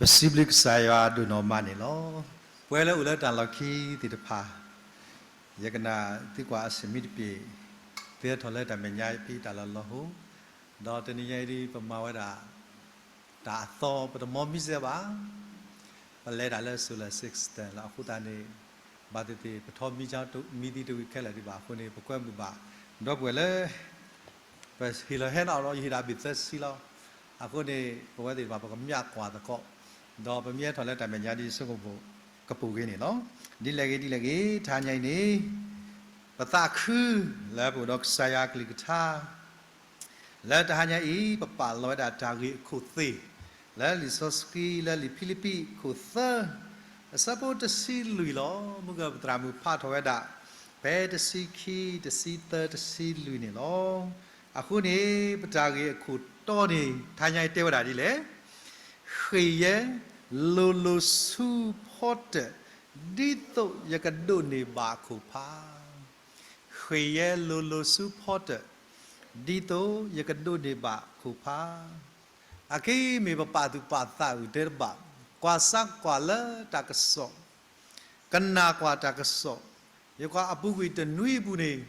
ပစံးဘျုးကစၢ်ယွၤဒိၣ်နီၢ်မးန့ၣ်လီၤ. ပဝဲလၢအိၣ်လၢတၢ်လီၢ်ခံသ့ၣ်တဖၣ်, ယကနၣ်သံကွၢ်အဆၢမံၤတဘ့ၣ်, သုဟဲထီၣ်လၢတၢ်မဲာ်ညါဖဲတၢ်လီၢ်လီၤဟိ, ဒီးတနံၤညါအံၤဒ်ပမၤဝဲဒၣ် တၢ်အသီပတမီမံစဲဘၣ်, ပလဲၤတၢ်လၢ solar system လီၤ. အဃိသတးန့ၣ် ဘၣ်သ့ၣ်သ့ၣ်ပထီၣ်မံ မံသံတဝံၤခဲလၢာ်ဒံးဘၣ်အဃိန့ၣ် ပကွဲမုာ်ဘၣ် ဒီပုၢ်ဝဲၢ်လၢ ပဟ့ၣ်လီၤဟဲနီၤဒီး ယဟ့ၣ်ဒၣ်ဘ့ၣ်သၢဆံလီၤ. အဃိန့ၣ် ပဝဲသ့ၣ်တဖၣ် ပကမျၢ်ကွၢ်သကိး, ဒီးပမ့ၢ်ဟဲထီၣ်လၢတၢ်မဲာ်ညါဒ်ဆိကမိၣ်ကပူၤဂ့ၤန့ၣ်လီၤ. ဒ်လဲၣ်ဂ့ၤဒ်လဲၣ်ဂ့ၤ တဟါညါအံၤန့ၣ် ပသးခုလၢပအိၣ်ဒီးကစၢ်ယွၤအကလုၢ်ကထါ လၢတဟါညါအံၤ ပပာ်လီၤဝဲဒၣ်တၢ်ဂ့ၢ်အခိၣ်သ့ၣ် လၢလံာ်စီဆှံလၢလံာ်ဖံလံးပံးအခိၣ်သၢ အဆၢဖိတဆံလွံၢ်လီၤ. မုၢ်ကပသရၣ်မုၣ်ဖးထီၣ်ဝဲဒၣ် ဖဲတဆံခံ တဆံသၢ တဆံလွံၢ်န့ၣ်လီၤ. အဃိန့ၣ် ပတၢ်ဂ့ၢ်အခိၣ်တီန့ၣ် တဟါညါအံၤတဲဝဲဒၣ်ဒ်လဲၣ်, ဃ့ၢ်ယဲ လိၤလိၤဆူဖီတၢၣ် ဒ်သိးယကဒိးန့ၢ်ဘၣ်အခိၣ်ဖး ဃ့ၢ်ယဲလိၤလိၤဆူဖီတၢၣ် ဒ်သိးယကဒိးန့ၢ်ဘၣ်အခိၣ်ဖး. အခဲအံၤမ့ၢ်ပပာ်သူၣ်ပာ်သးအုၣ်တဲတဘၣ်, ကွၢ်စၢ်ကွၢ်လၢတၢ်ကစီၣ်, ကနၣ်ကွၢ်တၢ်ကစီၣ်, ယကွၢ်အပူၤကွံာ်တနွံအပူၤန့ၣ်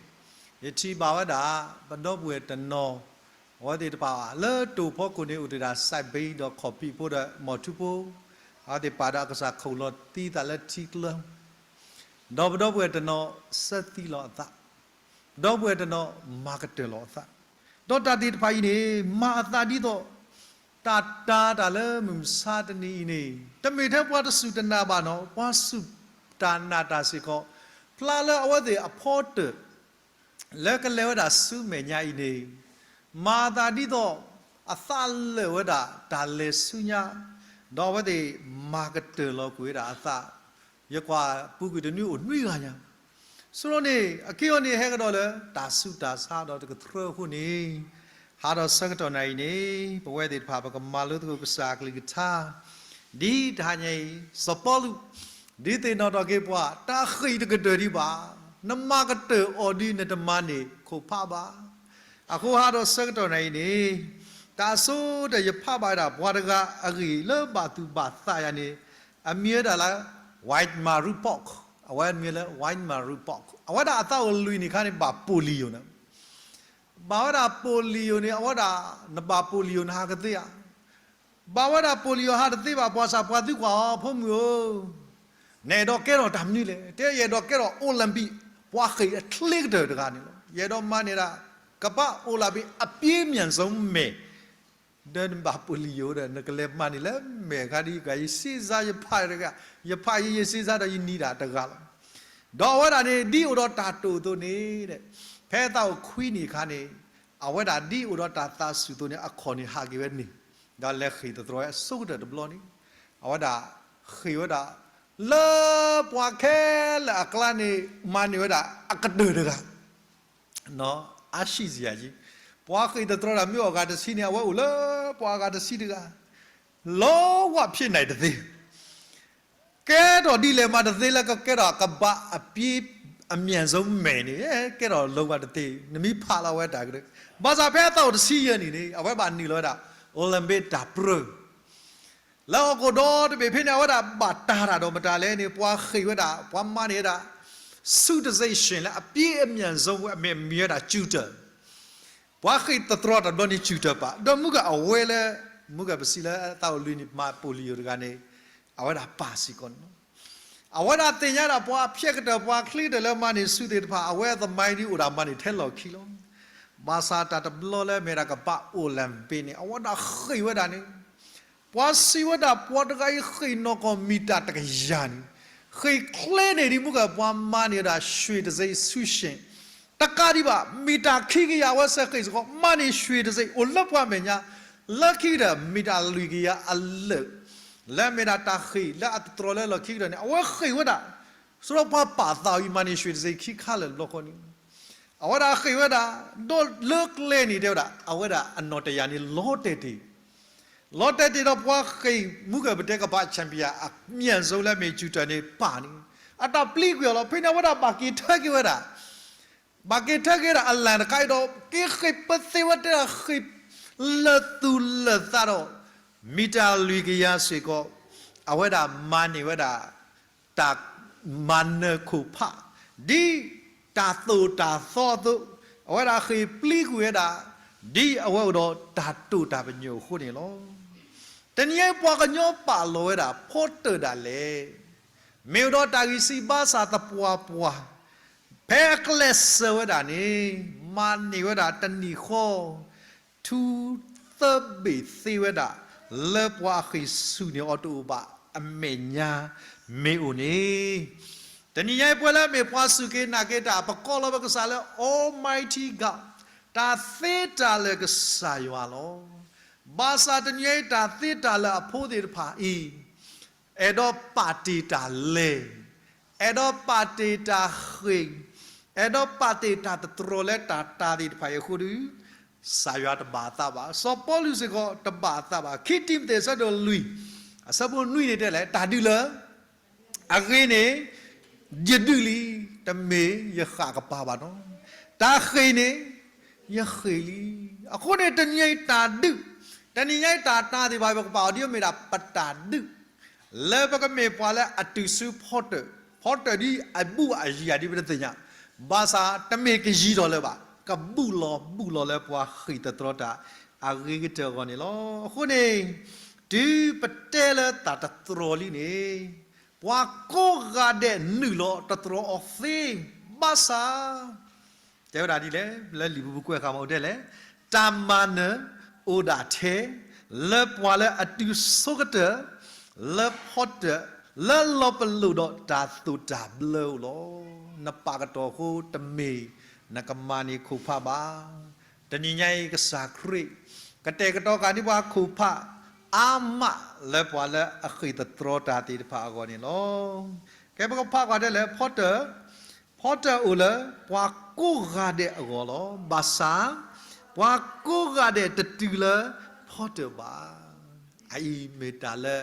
ယထံၣ်ဘၣ်ဝဲဒၣ် ပဒီပုၢ်ဝဲၢ်တနီၤ အဝဲသ့ၣ်တဖၣ် လၢတိာ်ဖီခိၣ်န့ၣ် အိၣ်တ့ၢ်ဒၣ် စဲးဘံ ဒီးခီၣ်ဖံးဖိဒီး မီၢ်ထူဖိ, အဝဲသ့ၣ်ပာ်ဒီးအကစၢ်ခိၣ်လီၤသံသးလၢထံကျၢၤ ဒီးပဒီပုၢ်ဝဲၢ်တနီၤ စၢသံလီၤအသး, ပဒီပုၢ်ဝဲၢ်တနီၤ မၤကတၢၢ်လီၤအသး, ဒီးတၢ်သ့ၣ်တဖၣ်အံၤန့ၣ် မၤအသးဒ်သိး တၢ်တာ်တၢ်လၢမုၢ်မဆါတနံၤအံၤန့ၣ် တမ့ၢ်ထဲပှၤတစူၢ်တနာ်ဘၣ်နီၤ, ပှၤစူၢ်တၢ်နာ်တၢ်စ့ၢ်ကီး, ဖျါလၢအဝဲသ့ၣ်အဖီတၢၣ် လၢကလဲၤဝဲဒၣ်ဆူမဲာ်ညါအံၤန့ၣ် မၤအသးဒ်သိး အသးလၢာ်ဝဲဒၣ်တၢ်လဲၤဆူညါ, ဒီးအဝဲသ့ၣ်မၤကတၢၢ်လီၤကွံာ်ဝဲဒၣ်အသး, ယကွၢ်ပူၤကွံာ်တနွံအိၣ်နွံဂၤညါ, ဆိဒီးန့ၣ် အက့ၢ်အဂီၤန့ၣ် ဟဲကဒီးလၢတၢ်ဆူးတၢ်ဆါဒီးတကတြၢအဃိန့ၣ်, ဟးဒီးဆၢကတီၢ်နၤအံၤန့ၣ် ပဝဲသ့ၣ်တဖၣ် ပကမၤလိသကိးကစၢ်အကလုၢ်ကထါ ဒ်တဟါညါအံၤ စီၤပီလူး ဒုးသ့ၣ်နီၣ်ထီၣ်က့ၤပှၤ တၢ်ဃ့ၢ်တကတၢၢ်ဒံးဘၣ်, နမၤကတၢၢ်အီၤဒုး နတမၤန့ၢ်ခိၣ်ဖးဘၣ်. အဃိဟးဒီးဆၢကတီၢ်နၤအံၤန့ၣ် တၢ်အဆိကတၢၢ်ယဖးဘၣ်ဝဲဒၣ် ပှၤတဂၤအဂ့ၢ်လၢဘၣ်သူၣ်ဘၣ်သးယၤန့ၣ် အမံၤဝဲဒၣ်လၢ Weimar Republic, အဝဲမံၤလၢ Weimar Republic, အဝဲဒၣ်အသးအိၣ်လွံၢ်နံၣ်အခါန့ၣ် ဘၣ် polio န့ၣ် ဘၣ်ဝဲဒၣ် polio န့ၣ် အဝဲဒၣ် နဘၣ် polio နဟးကသ့ဧါ, ဘၣ်ဝဲဒၣ် polio ဟးတသ့ဘၣ် ပှၤစၢ်ပှၤသုကွၢ်အီၤ ဖိမုၣ်ဧၢ, နအဲၣ်ဒိးကဲထီၣ်တၢ်မနုၤလဲၣ်, တဲယအဲၣ်ဒိးကဲထီၣ် Olympic ပှၤဃ့ၢ်အချ့ကတၢၢ်တဂၤန့ၣ်လီၤ, ယအဲၣ်ဒိးမၤန့ၢ်ဒၣ် ကမ္ဘာ့ Olympic အပြေးအမြန်ဆုံးမဲာ် ဒီးနဘၣ် polio ဒီးနကလဲၤမၤန့ၢ်လၢမဲာ်အခါဒ် ယစ့စါယဖးတဂၤ, ယဖးယံၤယစ့စါဒီးယနံၤဒၣ်တဂၤလီၤ. ဒီးအဝဲဒၣ်န့ၣ် ဒ်အိၣ်ဒီးတၢ်တိာ်အသိးန့ၣ်, ဖဲသးအိၣ်ခွံနံၣ်အခါန့ၣ်, အဝဲဒၣ်ဒ်အိၣ်ဒီးတၢ်သးဆူၣ်အသိးန့ၣ် အခီၣ်န့ၣ်ဟးက့ၤဝဲန့ၣ်, ဒီးလဲၤဃ့ၢ်သတြီၤဝဲအဆိကတၢၢ်တဘျီန့ၣ်, အဝဲဒၣ်ဃ့ၢ်ဝဲဒၣ် လၢပှၤခဲလၢာ်အကျါန့ၣ် မၤန့ၢ်ဝဲဒၣ်အကတၢၢ်တဂၤ အါဆံးစယၤကံ, ပှၤဃ့ၢ်သတြီၤတၢ်မ့ၢ်အိၣ်အဂၤတဆံန့ၣ် အဝဲအိၣ်လၢပှၤအဂၤတဆံတဂၤ, လီဝၣ်ဖျ့းနၢ်တသ့, ကဲထီၣ်ဒ်လဲၣ်မးတသ့လၢကကဲထီၣ် ကမ္ဘာ့အပြေးအမြန်ဆုံးမဲာ်န့ၣ်, ကဲထီၣ်လီဝၣ်တသ့, နမ့ၢ်ဖးလီၤဝဲတၢ်ကရၢ, ဘၣ်ဆၣ်ဖဲအသးအိၣ်တဆံယဲၢ်နံၣ်န့ၣ် အဝဲဘၣ်နုာ်လီၤဝဲဒၣ် Olympic တၢ်ပြၢ လၢဟီၣ်ခိၣ်ဒီတဘ့ၣ်ဖဲန့ၣ် အဝဲဒၣ်ဘၣ်တၢ်တၢ်ဒီးမတၤလဲၣ်န့ၣ် ပှၤဃ့ၢ်ဝဲဒၣ် ပှၤမၤန့ၢ်ဝဲဒၣ် ဆုတံဆိပ်ရှင် လၢအပြေးအမြန်ဆုံး အမံၤမံၤဝဲဒၣ် ရှူတာ, ပှၤဃ့ၢ်သတြီၤတဘျီန့ၣ် ရှူတာ ပာ်, ဒီးမုၢ်ကၢအဝဲလၢ မုၢ်ကၢပစံးလၢသးအိၣ်လွံၢ်နံၣ်မၤ polio တဂၤန့ၣ် အဝဲဒၣ်ပာ်စ့ၢ်ကီးန့ၣ်လီၤ. အဝဲဒၣ်သ့ၣ်ညါဒၣ်ပှၤဖျဲးကတၢၢ် ပှၤချ့ကတၢၢ်လၢမၤန့ၢ်ဆုသ့ၣ်တဖၣ် အဝဲသမိုင်းဒ်အိၣ်ဒၣ်မၤန့ၢ်ထဲလီၢ်ခံလီၤ. ဘၣ်ဆၣ်တၢ်တဘျီလၢမ့ၢ်ဒၣ်ကမ္ဘာ့ Olympic န့ၣ် အဝဲဒၣ်ဃ့ၢ်ဝဲဒၣ်န့ၣ် ပှၤစံးဝဲဒၣ် ပှၤတဂၤအံၤဃ့ၢ်နီၢ်ကီၢ်မံၤတၢ်တကယၤန့ၣ်, ဃ့ၢ်ချ့န့ၢ်ဒံး မုၢ်ကၢပှၤမၤန့ၢ်ဝဲဒၣ် ရွှေတံဆိပ်ရှင် တကးဒံးဘၣ် မံၤတၢ်ခံကယၤ အဝဲစဲးဃ့ၢ်စ့ၢ်ကီး မၤန့ၢ် ရွှေတံဆိပ် အိၣ်လၢပှၤမဲာ်ညါ လၢခံကတၢၢ် မံၤတၢ်လွံၢ်ကယၤအလၢာ် လၢမ့ၢ်ဒၣ်တၢ်ဃ့ၢ်လၢအသတြီၤလၢလီၢ်ခံကတၢၢ်န့ၣ် အဝဲဃ့ၢ်ဝဲဒၣ် ဆိဒီးပှၤပာ်သးအံၤ မၤန့ၢ် ရွှေတံဆိပ် ခံခါလၢာ်ဘျီဃီန့ၣ် အဝဲဒၣ်ဃ့ၢ်ဝဲဒၣ် ဒီးလၢကျဲန့ၣ်တဲဝဲဒၣ် အဝဲဒၣ်အနီၢ်တယၤန့ၣ် လီၤတဲာ်တ့ၢ် လီၤတဲာ်တ့ၢ်ဒီးပှၤဃ့ၢ် မုၢ်ကၢပတဲကဘၣ် champion အမံၤအစိလၢမ့ၢ် shooter န့ၣ် ပာ်န့ၣ် အတၢ်ပျံၤကွံာ်အီၤလီၤ. ဖဲန့ၣ် အဝဲဒၣ်ဘၣ်က့ၤထၢက့ၤဝဲဒၣ် ဘၣ်က့ၤထၢက့ၤဝဲဒၣ် အလၢၢ်တခါအံၤဒီး က့ၤဃ့ၢ်ပသ့ဝဲတဲဒၣ်ဃ့ၢ်လၢာ်သူၣ်လၢာ်သးဒီး မံၤတၢ်လွံၢ်ကယၤစ့ၢ်ကီး အဝဲဒၣ်မၤန့ၢ်ဝဲဒၣ် တၢ်မၤနၢၤခိၣ်ဖး ဒ်တၢ်သိၣ်တၢ်သီအသိး, အဝဲဒၣ်ဃ့ၢ်ပျံၤကွံာ်ဝဲဒၣ် ဒ်အဝဲအိၣ်ဒီးတၢ်တိာ်တၢ်ပညိၣ်အဃိန့ၣ်လီၤ. တနံၤအံၤပှၤကညီပာ်လီၤဝဲဒၣ် ဖီတၢၣ်ဒၣ်လဲာ် မ့ၢ်အိၣ်ဒီးတၢ်ဂံၢ်စၢ်ဘါစၢ်သပှၢ်ပှၢ်, ဖဲအကျဲးစၢးဝဲဒၣ်န့ၣ် မၤန့ၢ်ဝဲဒၣ်တနံၤဃီ ထူသၢဘ့ၣ်သ့ဝဲဒၣ် လၢပှၤအဃ့ၢ်ဆူၣ်န့ၢ်အီၤတအိၣ်ဘၣ်အမဲာ်ညါမ့ၢ်အိၣ်န့ၣ်, တနံၤညါအံၤပဝဲလၢအမ့ၢ်ပှၤစူၢ်က့ၤနာ်က့ၤတၢ် ပကိးလီၤပကစၢ်လၢ Almighty God, တၢ်သ့တၢ်လၢာ်ကစၢ်ယွၤလီၤ. ဘၣ်ဆၣ်တနံၤညါအံၤတၢ်သ့တၢ်လၢာ်အဖိသ့ၣ်တဖၣ်အံၤ အဲၣ်ဒိးပာ်တ့ၢ်တၢ်လဲၤ, အဲၣ်ဒိးပာ်တ့ၢ်တၢ်ဃ့ၢ်, အဲၣ်ဒိးပာ်တ့ၢ်တၢ်တတြီၤလၢတၢ်တာ်သ့ၣ်တဖၣ်အံၤအဃိဒီး ကစၢ်ယွၤတဘၣ်အသးဘၣ်. စီၤပီလူးစ့ၢ်ကီးတဘၣ်အသးဘၣ်. ခံတံၤမသ့းအဆၢဒိၣ်လွံၢ် အဆၢဖိနွံန့ၣ်တဲလဲၣ်, တၢ်ဒုးလၢ အဂ့ၤန့ၣ် ယဒုးလံ, တမ့ၢ်ယဃၣ်ကပၤဘၣ်နီၤ. တၢ်ဃ့ၢ်န့ၣ် ယဃ့ၢ်လံ. အဃိန့ၣ် တနံၤညါအံၤတၢ်ဒုး, တနံၤညါအံၤတၢ်တာ်သ့ၣ်တဖၣ် ပကပာ်အီၤဒ်အမ့ၢ်ဒၣ်ပတၢ်ဒုး လၢပကမ့ၢ်ပှၤလၢအတုၤဆူဖီတၢၣ်, ဖီတၢၣ်ဒ်အဘူးအယံၤဒ်ပတသ့ၣ်ညါ, ဘၣ်ဆၣ်တမ့ၢ်ကယံၤထီၣ်လၢၤဘၣ်, ကဘူးလီၤဘူးလီၤလၢပှၤဃ့ၢ်သတြီတၢ်အဂ့ၤကတၢၢ်အဂီၢ်န့ၣ်လီၤ. အဃိန့ၣ် တုၤပတဲလၢတၢ်တတြီၤလံန့ၣ် ပှၤကိးဂၤဒဲးနုာ်လီၤတတြီၤအီၤသ့, ဘၣ်ဆၣ် တဲဝဲဒၣ်ဒ်လဲၣ်, လၢလံာ်ပူၤပူၤကွဲးဃာ်မ့ၢ်အိၣ်ဒ်လဲၣ်, တၢ်မၤနၢၤအိၣ်ဒၣ်ထဲ လၢပှၤလၢအတုၤဆိကတၢၢ် လၢဖီတၢၣ် လၢလီၤပလိာ်ဒီးတၢ်သိၣ်တၢ်ဘျၢဧိၤလီၤ. နပာ်ကတီၢ်အဃိတမ့ၢ်နကမၤန့ၢ်ခိၣ်ဖးဘၣ်. တနံၤညါအံၤကစၢ်ခရံာ် ကတဲာ်ကတီၤဃာ်န့ၢ်ပှၤခိၣ်ဖး အါမးလၢပှၤလၢအဃ့ၢ်သတြီတၢ်သ့ၣ်တဖၣ်အဂီၢ်န့ၣ်လီၤ. ကဲပကဖးကွၢ်ဒ်လဲၣ်, ဖီတၢၣ်, ဖီတၢၣ်အိၣ်လၢပှၤကိးဂၤဒဲးအဂီၢ်လီၤ. ဘၣ်ဆၣ် ပှၤကိးဂၤဒဲးတတုၤလၢဖီတၢၣ်ဘၣ်. အအံၤမ့ၢ်တၢ်လၢ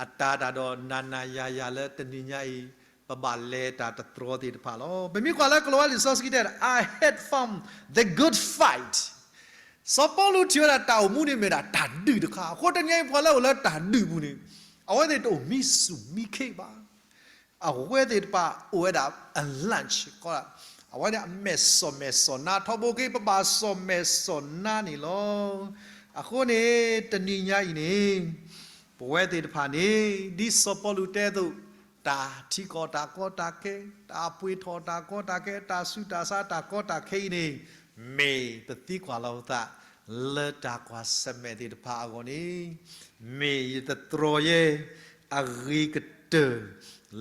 အတာ်တၢ်ဒီးနၤနၤယၤယၤလၢတနံၤညါအံၤ ပဘၣ်လဲၤတၢ်တတြီသ့ၣ်တဖၣ်လီၤ. ပမ့ၢ်ကွၢ်လၢကလီၤဝါလံာ်စီဆှံတဲဒၣ် I had fought the good fight. စီၤပီလူးထံၣ်ဝဲဒၣ်တၢ်အိၣ်မူန့ၣ်မ့ၢ်ဒၣ်တၢ်ဒုးတခါ, အဃိတနံၤအံၤပှၤလၢအိၣ်လၢတၢ်ဒုးပူၤန့ၣ် အဝဲသ့ၣ်တအိၣ်မံဆူၣ်မံခ့ဘၣ်. အဝဲသ့ၣ်တဖၣ်အိၣ်ဝဲဒၣ်အ lunch ကီး, အဝဲန့ၣ်အမဲာ်စီၣ်မဲာ်စီၣ်နါ ထီဘိက့ၤ ပဘၣ်စီၣ်မဲာ်စီၣ်နါန့ၣ်လီၤ. အဃိန့ၣ် တနံၤညါအံၤန့ၣ် ပဝဲသ့ၣ်တဖၣ်န့ၣ် ဒ်စီၤပီလူးတဲအသိး တၢ်ထံကီၢ်တၢ်ကီတၢ်ခဲ, တၢ်ပှ့ၤထီၣ်တၢ်ကီတၢ်ခဲ, တၢ်ဆူးတၢ်ဆါတၢ်ကီတၢ်ခဲအံၤန့ၣ် မ့ၢ်ပသံကွၢ်လီၤပသး လၢတၢ်ကွၢ်ဆၢၣ်မဲာ်သ့ၣ်တဖၣ်အဂီၢ်န့ၣ် မ့ၢ်ယတတြီၤယဲ အဂ့ၤကတၢၢ်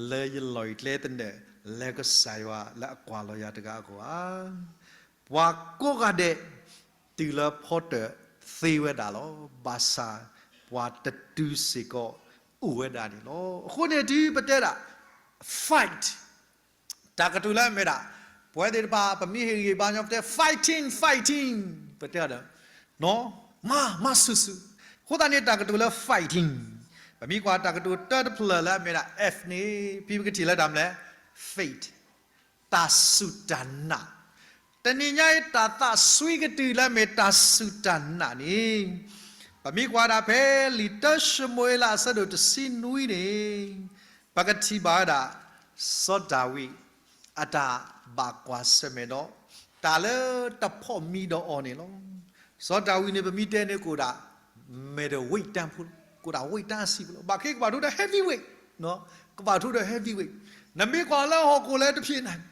လၢယလီၢ်ယကျဲသနၢၣ် လၢကစၢ်ယွၤလၢအကွၢ်လီၤယၤတဂၤအဂီၢ်ဧါ. ပှၤကိးဂၤဒဲး တုၤလၢဖီတၢၣ်သ့ဝဲဒၣ်လီၤ. ဘၣ်ဆၣ်ပှၤတတုၤစ့ၢ်ကီးအိၣ်ဝဲဒၣ်န့ၣ်လီၤ. အဃိန့ၣ်တုၤပတဲဒၣ် fight တၢ်ကတိၤလၢအမ့ၢ်ဒၣ် ပဝဲသ့ၣ်တဖၣ် ပမ့ၢ်ဟ့ၣ်ဂံၢ်ဘါညီ ပတဲ fighting fighting ပတဲဒီး မၤ မၤဆူၣ်ဆူၣ်, အဃိသတးန့ၣ် တၢ်ကတိၤလၢ fighting ပမ့ၢ်ကွၢ်တၢ်ကတိၤတၢတဖျၢၣ်လၢအမ့ၢ်ဒၣ် F န့ၣ် ဖဲပကထံၣ်လၢတၢ်မနုၤလဲၣ် faith တၢ်စူၢ်တၢ်နာ်. တနံၤညါအံၤ တၢ်သးစွံကတုၤလၢအမ့ၢ်တၢ်စူၢ်တၢ်နာ်န့ၣ် ပမ့ၢ်ကွၢ်ဒၣ်ဖဲလံာ်တၢၡမူၤအ့လးအဆၢဒိၣ်တဆံနွံန့ၣ် ပကထံၣ်ဘၣ်ဝဲဒၣ် စီၤဒၤဝံး အတၢ်ဘၣ်ကွၢ်ဆၢၣ်မဲာ်ဒီး တၢ်လၢတဖိးမံဒီးအီၤန့ၣ်လီၤ. စီၤဒၤဝံးန့ၣ် ပမ့ၢ်တဲန့ၣ် ကအိၣ်ဒၣ် middle weight တၢ်ဖိ, ကအိၣ်ဒၣ် weight တၢ်စံးဖိလီၤ. ဘၣ်ခဲကဘၣ်ထိဒီး heavyweight, ကဘၣ်ထိဒီး heavyweight. နမ့ၢ်ကွၢ်လၢဟီၣ်ခိၣ်လၢတဖျ့ၣ်န့ၣ်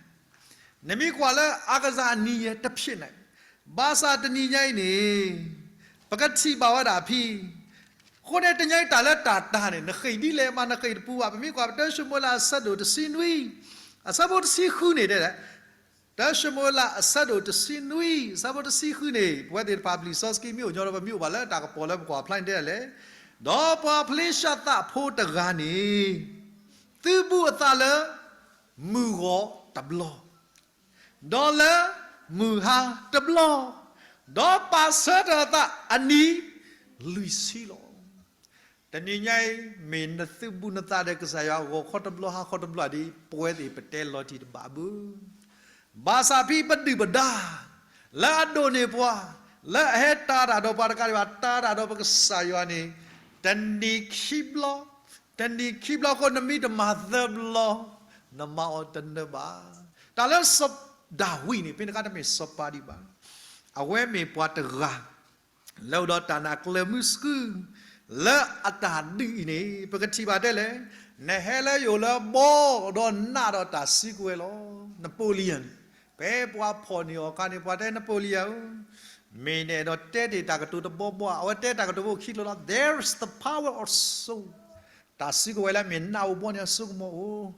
နမ့ၢ်ကွၢ်လၢအကစၢ်အနံၤယဲတဖျ့ၣ်န့ၣ်, ဘၣ်ဆၣ်တနံၤညါအံၤန့ၣ် ပကထံၣ်ဘၣ်ဝဲဒၣ်ဖဲ အဃိန့ၣ် တနံၤညါအံၤတၢ်လၢတၢ်တာ်န့ၣ် နဃ့ၢ်ဒ်လဲၣ်မး နဃ့ၢ်တပူၤဘၣ်. ပမ့ၢ်ကွၢ်ပတၢၡမူၤအ့လးအဆၢဒိၣ်တဆံနွံ အဆၢဖိတဆံဃုန့ၣ်တဲလဲၣ်, တၢၡမူၤအ့လးအဆၢဒိၣ်တဆံနွံ အဆၢဖိတဆံဃုန့ၣ် ပဝဲသ့ၣ်တဖၣ်ပျံၤစီဆှံမ့ၢ်အိၣ်ညီဒီး ပမ့ၢ်အိၣ်ဘၣ်လၢတၢ်ကပီၤလၢပကွၢ်ဖျါန့ၣ်တဲလဲၣ်, ဒီးပှၤဖလ့ၡသးဖိတဂၤန့ၣ် သုးဘူးအသးလၢ မုၢ်ဂီၤတဘျီ ဒီးလၢမုၢ်ဟါတဘျီ, ဒီးပာ်ဆၢထၢၣ်အသးအနံၤလွံၢ်ဆံလီၤ. တနံၤညါအံၤ မ့ၢ်နသုးဘူးနသးဒီးကစၢ်ယွၤဂီၤခီတဘျီ ဟါခီတဘျီဒ် ပဝဲသ့ၣ်ပတဲလီၤတံၢ်တဘၣ်ဘၣ်. ဘၣ်ဆၣ်ဖဲပဒုၣ်ပဒါ လၢအဒိၣ်န့ၢ်ပှၤ လၢအဟဲတၢ်တၢ်ဒီးပှၤတကးဒံးဘၣ် တၢ်တၢ်ဒီးပကစၢ်ယွၤန့ၣ် တနံၤခံဘျီ တနံၤခံဘျီအဃိ နမ့ၢ်တမၤသၢဘျီ, နမၤအီၤတနၢၤဘၣ်. တၢ်လၢစီၤဒၤဝံးန့ၣ် ဖဲန့ၣ်အခါတမ့ၢ်စီၤပၤဒံးဘၣ်. အဝဲမ့ၢ်ပှၤတဂၤ လၢအိၣ်ဒီးတၢ်နာ်ကျၢၤမုဆှု လၢအတၢ်ဒုးအံၤန့ၣ် ပကထံၣ်ဘၣ်တဲလဲၣ်, နဟဲလၢယအိၣ်လၢဘီဒီးနးဒီးတၢ်စုကဝဲၤလီၤ. Napoleon, ဖဲပှၤဖီၣ်န့ၢ်အီၤအခါန့ၣ် ပှၤတဲ Napoleon ဧၢ, မ့ၢ်နအဲၣ်ဒိးတဲတ့ၢ်တၢ်ကတိၤတဘီဘီဧါ. အဝဲတဲတၢ်ကတိၤဖိခံကျိၤလီၤ. There is the power of soul. တၢ်စုကဝဲၤလၢအမ့ၢ်နးအိၣ်ဘီန့ၣ် အစိကမီၤအိၣ်.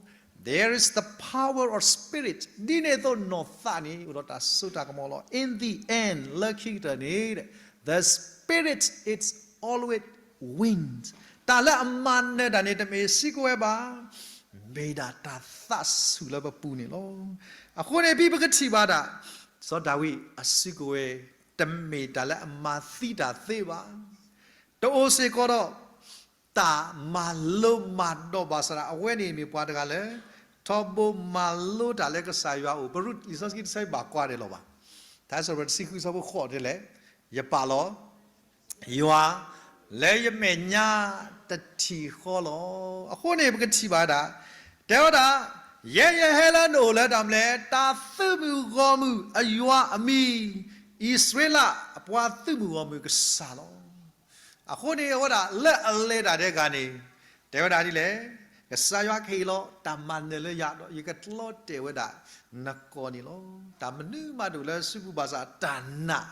There is the power of spirit. ဒ်န့ၣ်အသိးနီၢ်သးန့ၣ် အိၣ်ဒီးတၢ်စိတၢ်ကမီၤလီၤ. In the end, လၢခံကတၢၢ်န့ၣ် the spirit is always wins. တၢ်လၢအမၤနၢၤတၢ်န့ၣ် တမ့ၢ်စုကဝဲၤဘၣ်, မ့ၢ်ဒၣ်တၢ်သးဆူၣ်လၢပပူၤန့ၣ်လီၤ. အဃိန့ၣ် ဖဲပကထံၣ်ဘၣ်ဒၣ် စီၤဒၤဝံးအစုကဝဲၤ တမ့ၢ်တၢ်လၢအမၤသံတၢ်သ့ဘၣ်. တအိၣ်စ့ၢ်ကီးဒီး တၢ်မၤလိမၤဒိးဘၣ်ဆၣ်ဒီး အဝဲန့ၣ်မ့ၢ်ပှၤတဂၤလၢ ထီဘိမၤလိတၢ်လၢကစၢ်ယွၤအအိၣ်. ပရူးလံာ်စီဆှံတဆၢဘၣ်ကွၢ်ဒဲးလီၤဘၣ်. ထါစံးပတြၢၤတဆံဃုဆၢဖိဃိးတဲလဲၣ်, ယပာ်လီၤ ယွၤ လၢယမဲာ်ညါတထံၣ်ဃီလီၤ. အဃိန့ၣ် ပကထံၣ်ဘၣ်ဝဲဒၣ် တဲဝဲဒၣ်, ယဲယဟဲလၢနအိၣ်လၢတၢ်မနုၤလဲၣ်, တၢ်သုးမုၢ်ဂီၢ်မုၢ်အယွၤအမံၤ, အံၣ်စရ့လးအပှၤသုးမုၢ်ဂီၢ်မုၢ်ကစၢ်လီၤ. အဃိန့ၣ် အဝဲဒၣ်လၢအလဲၤတၢ်ဒဲးဂၤန့ၣ် တဲဝဲဒၣ်ဒ်လဲၣ်, ကစၢ်ယွၤကဟ့ၣ်လီၤတၢ်မၤနၢၤလၢယၤဒီး ယကကျီတဲာ်ဝဲဒၣ်နကိာ်န့ၣ်လီၤ. တၢ်မနုၤမးတအိၣ်လၢစုပူၤဘၣ်ဆၣ် တၢ်နာ်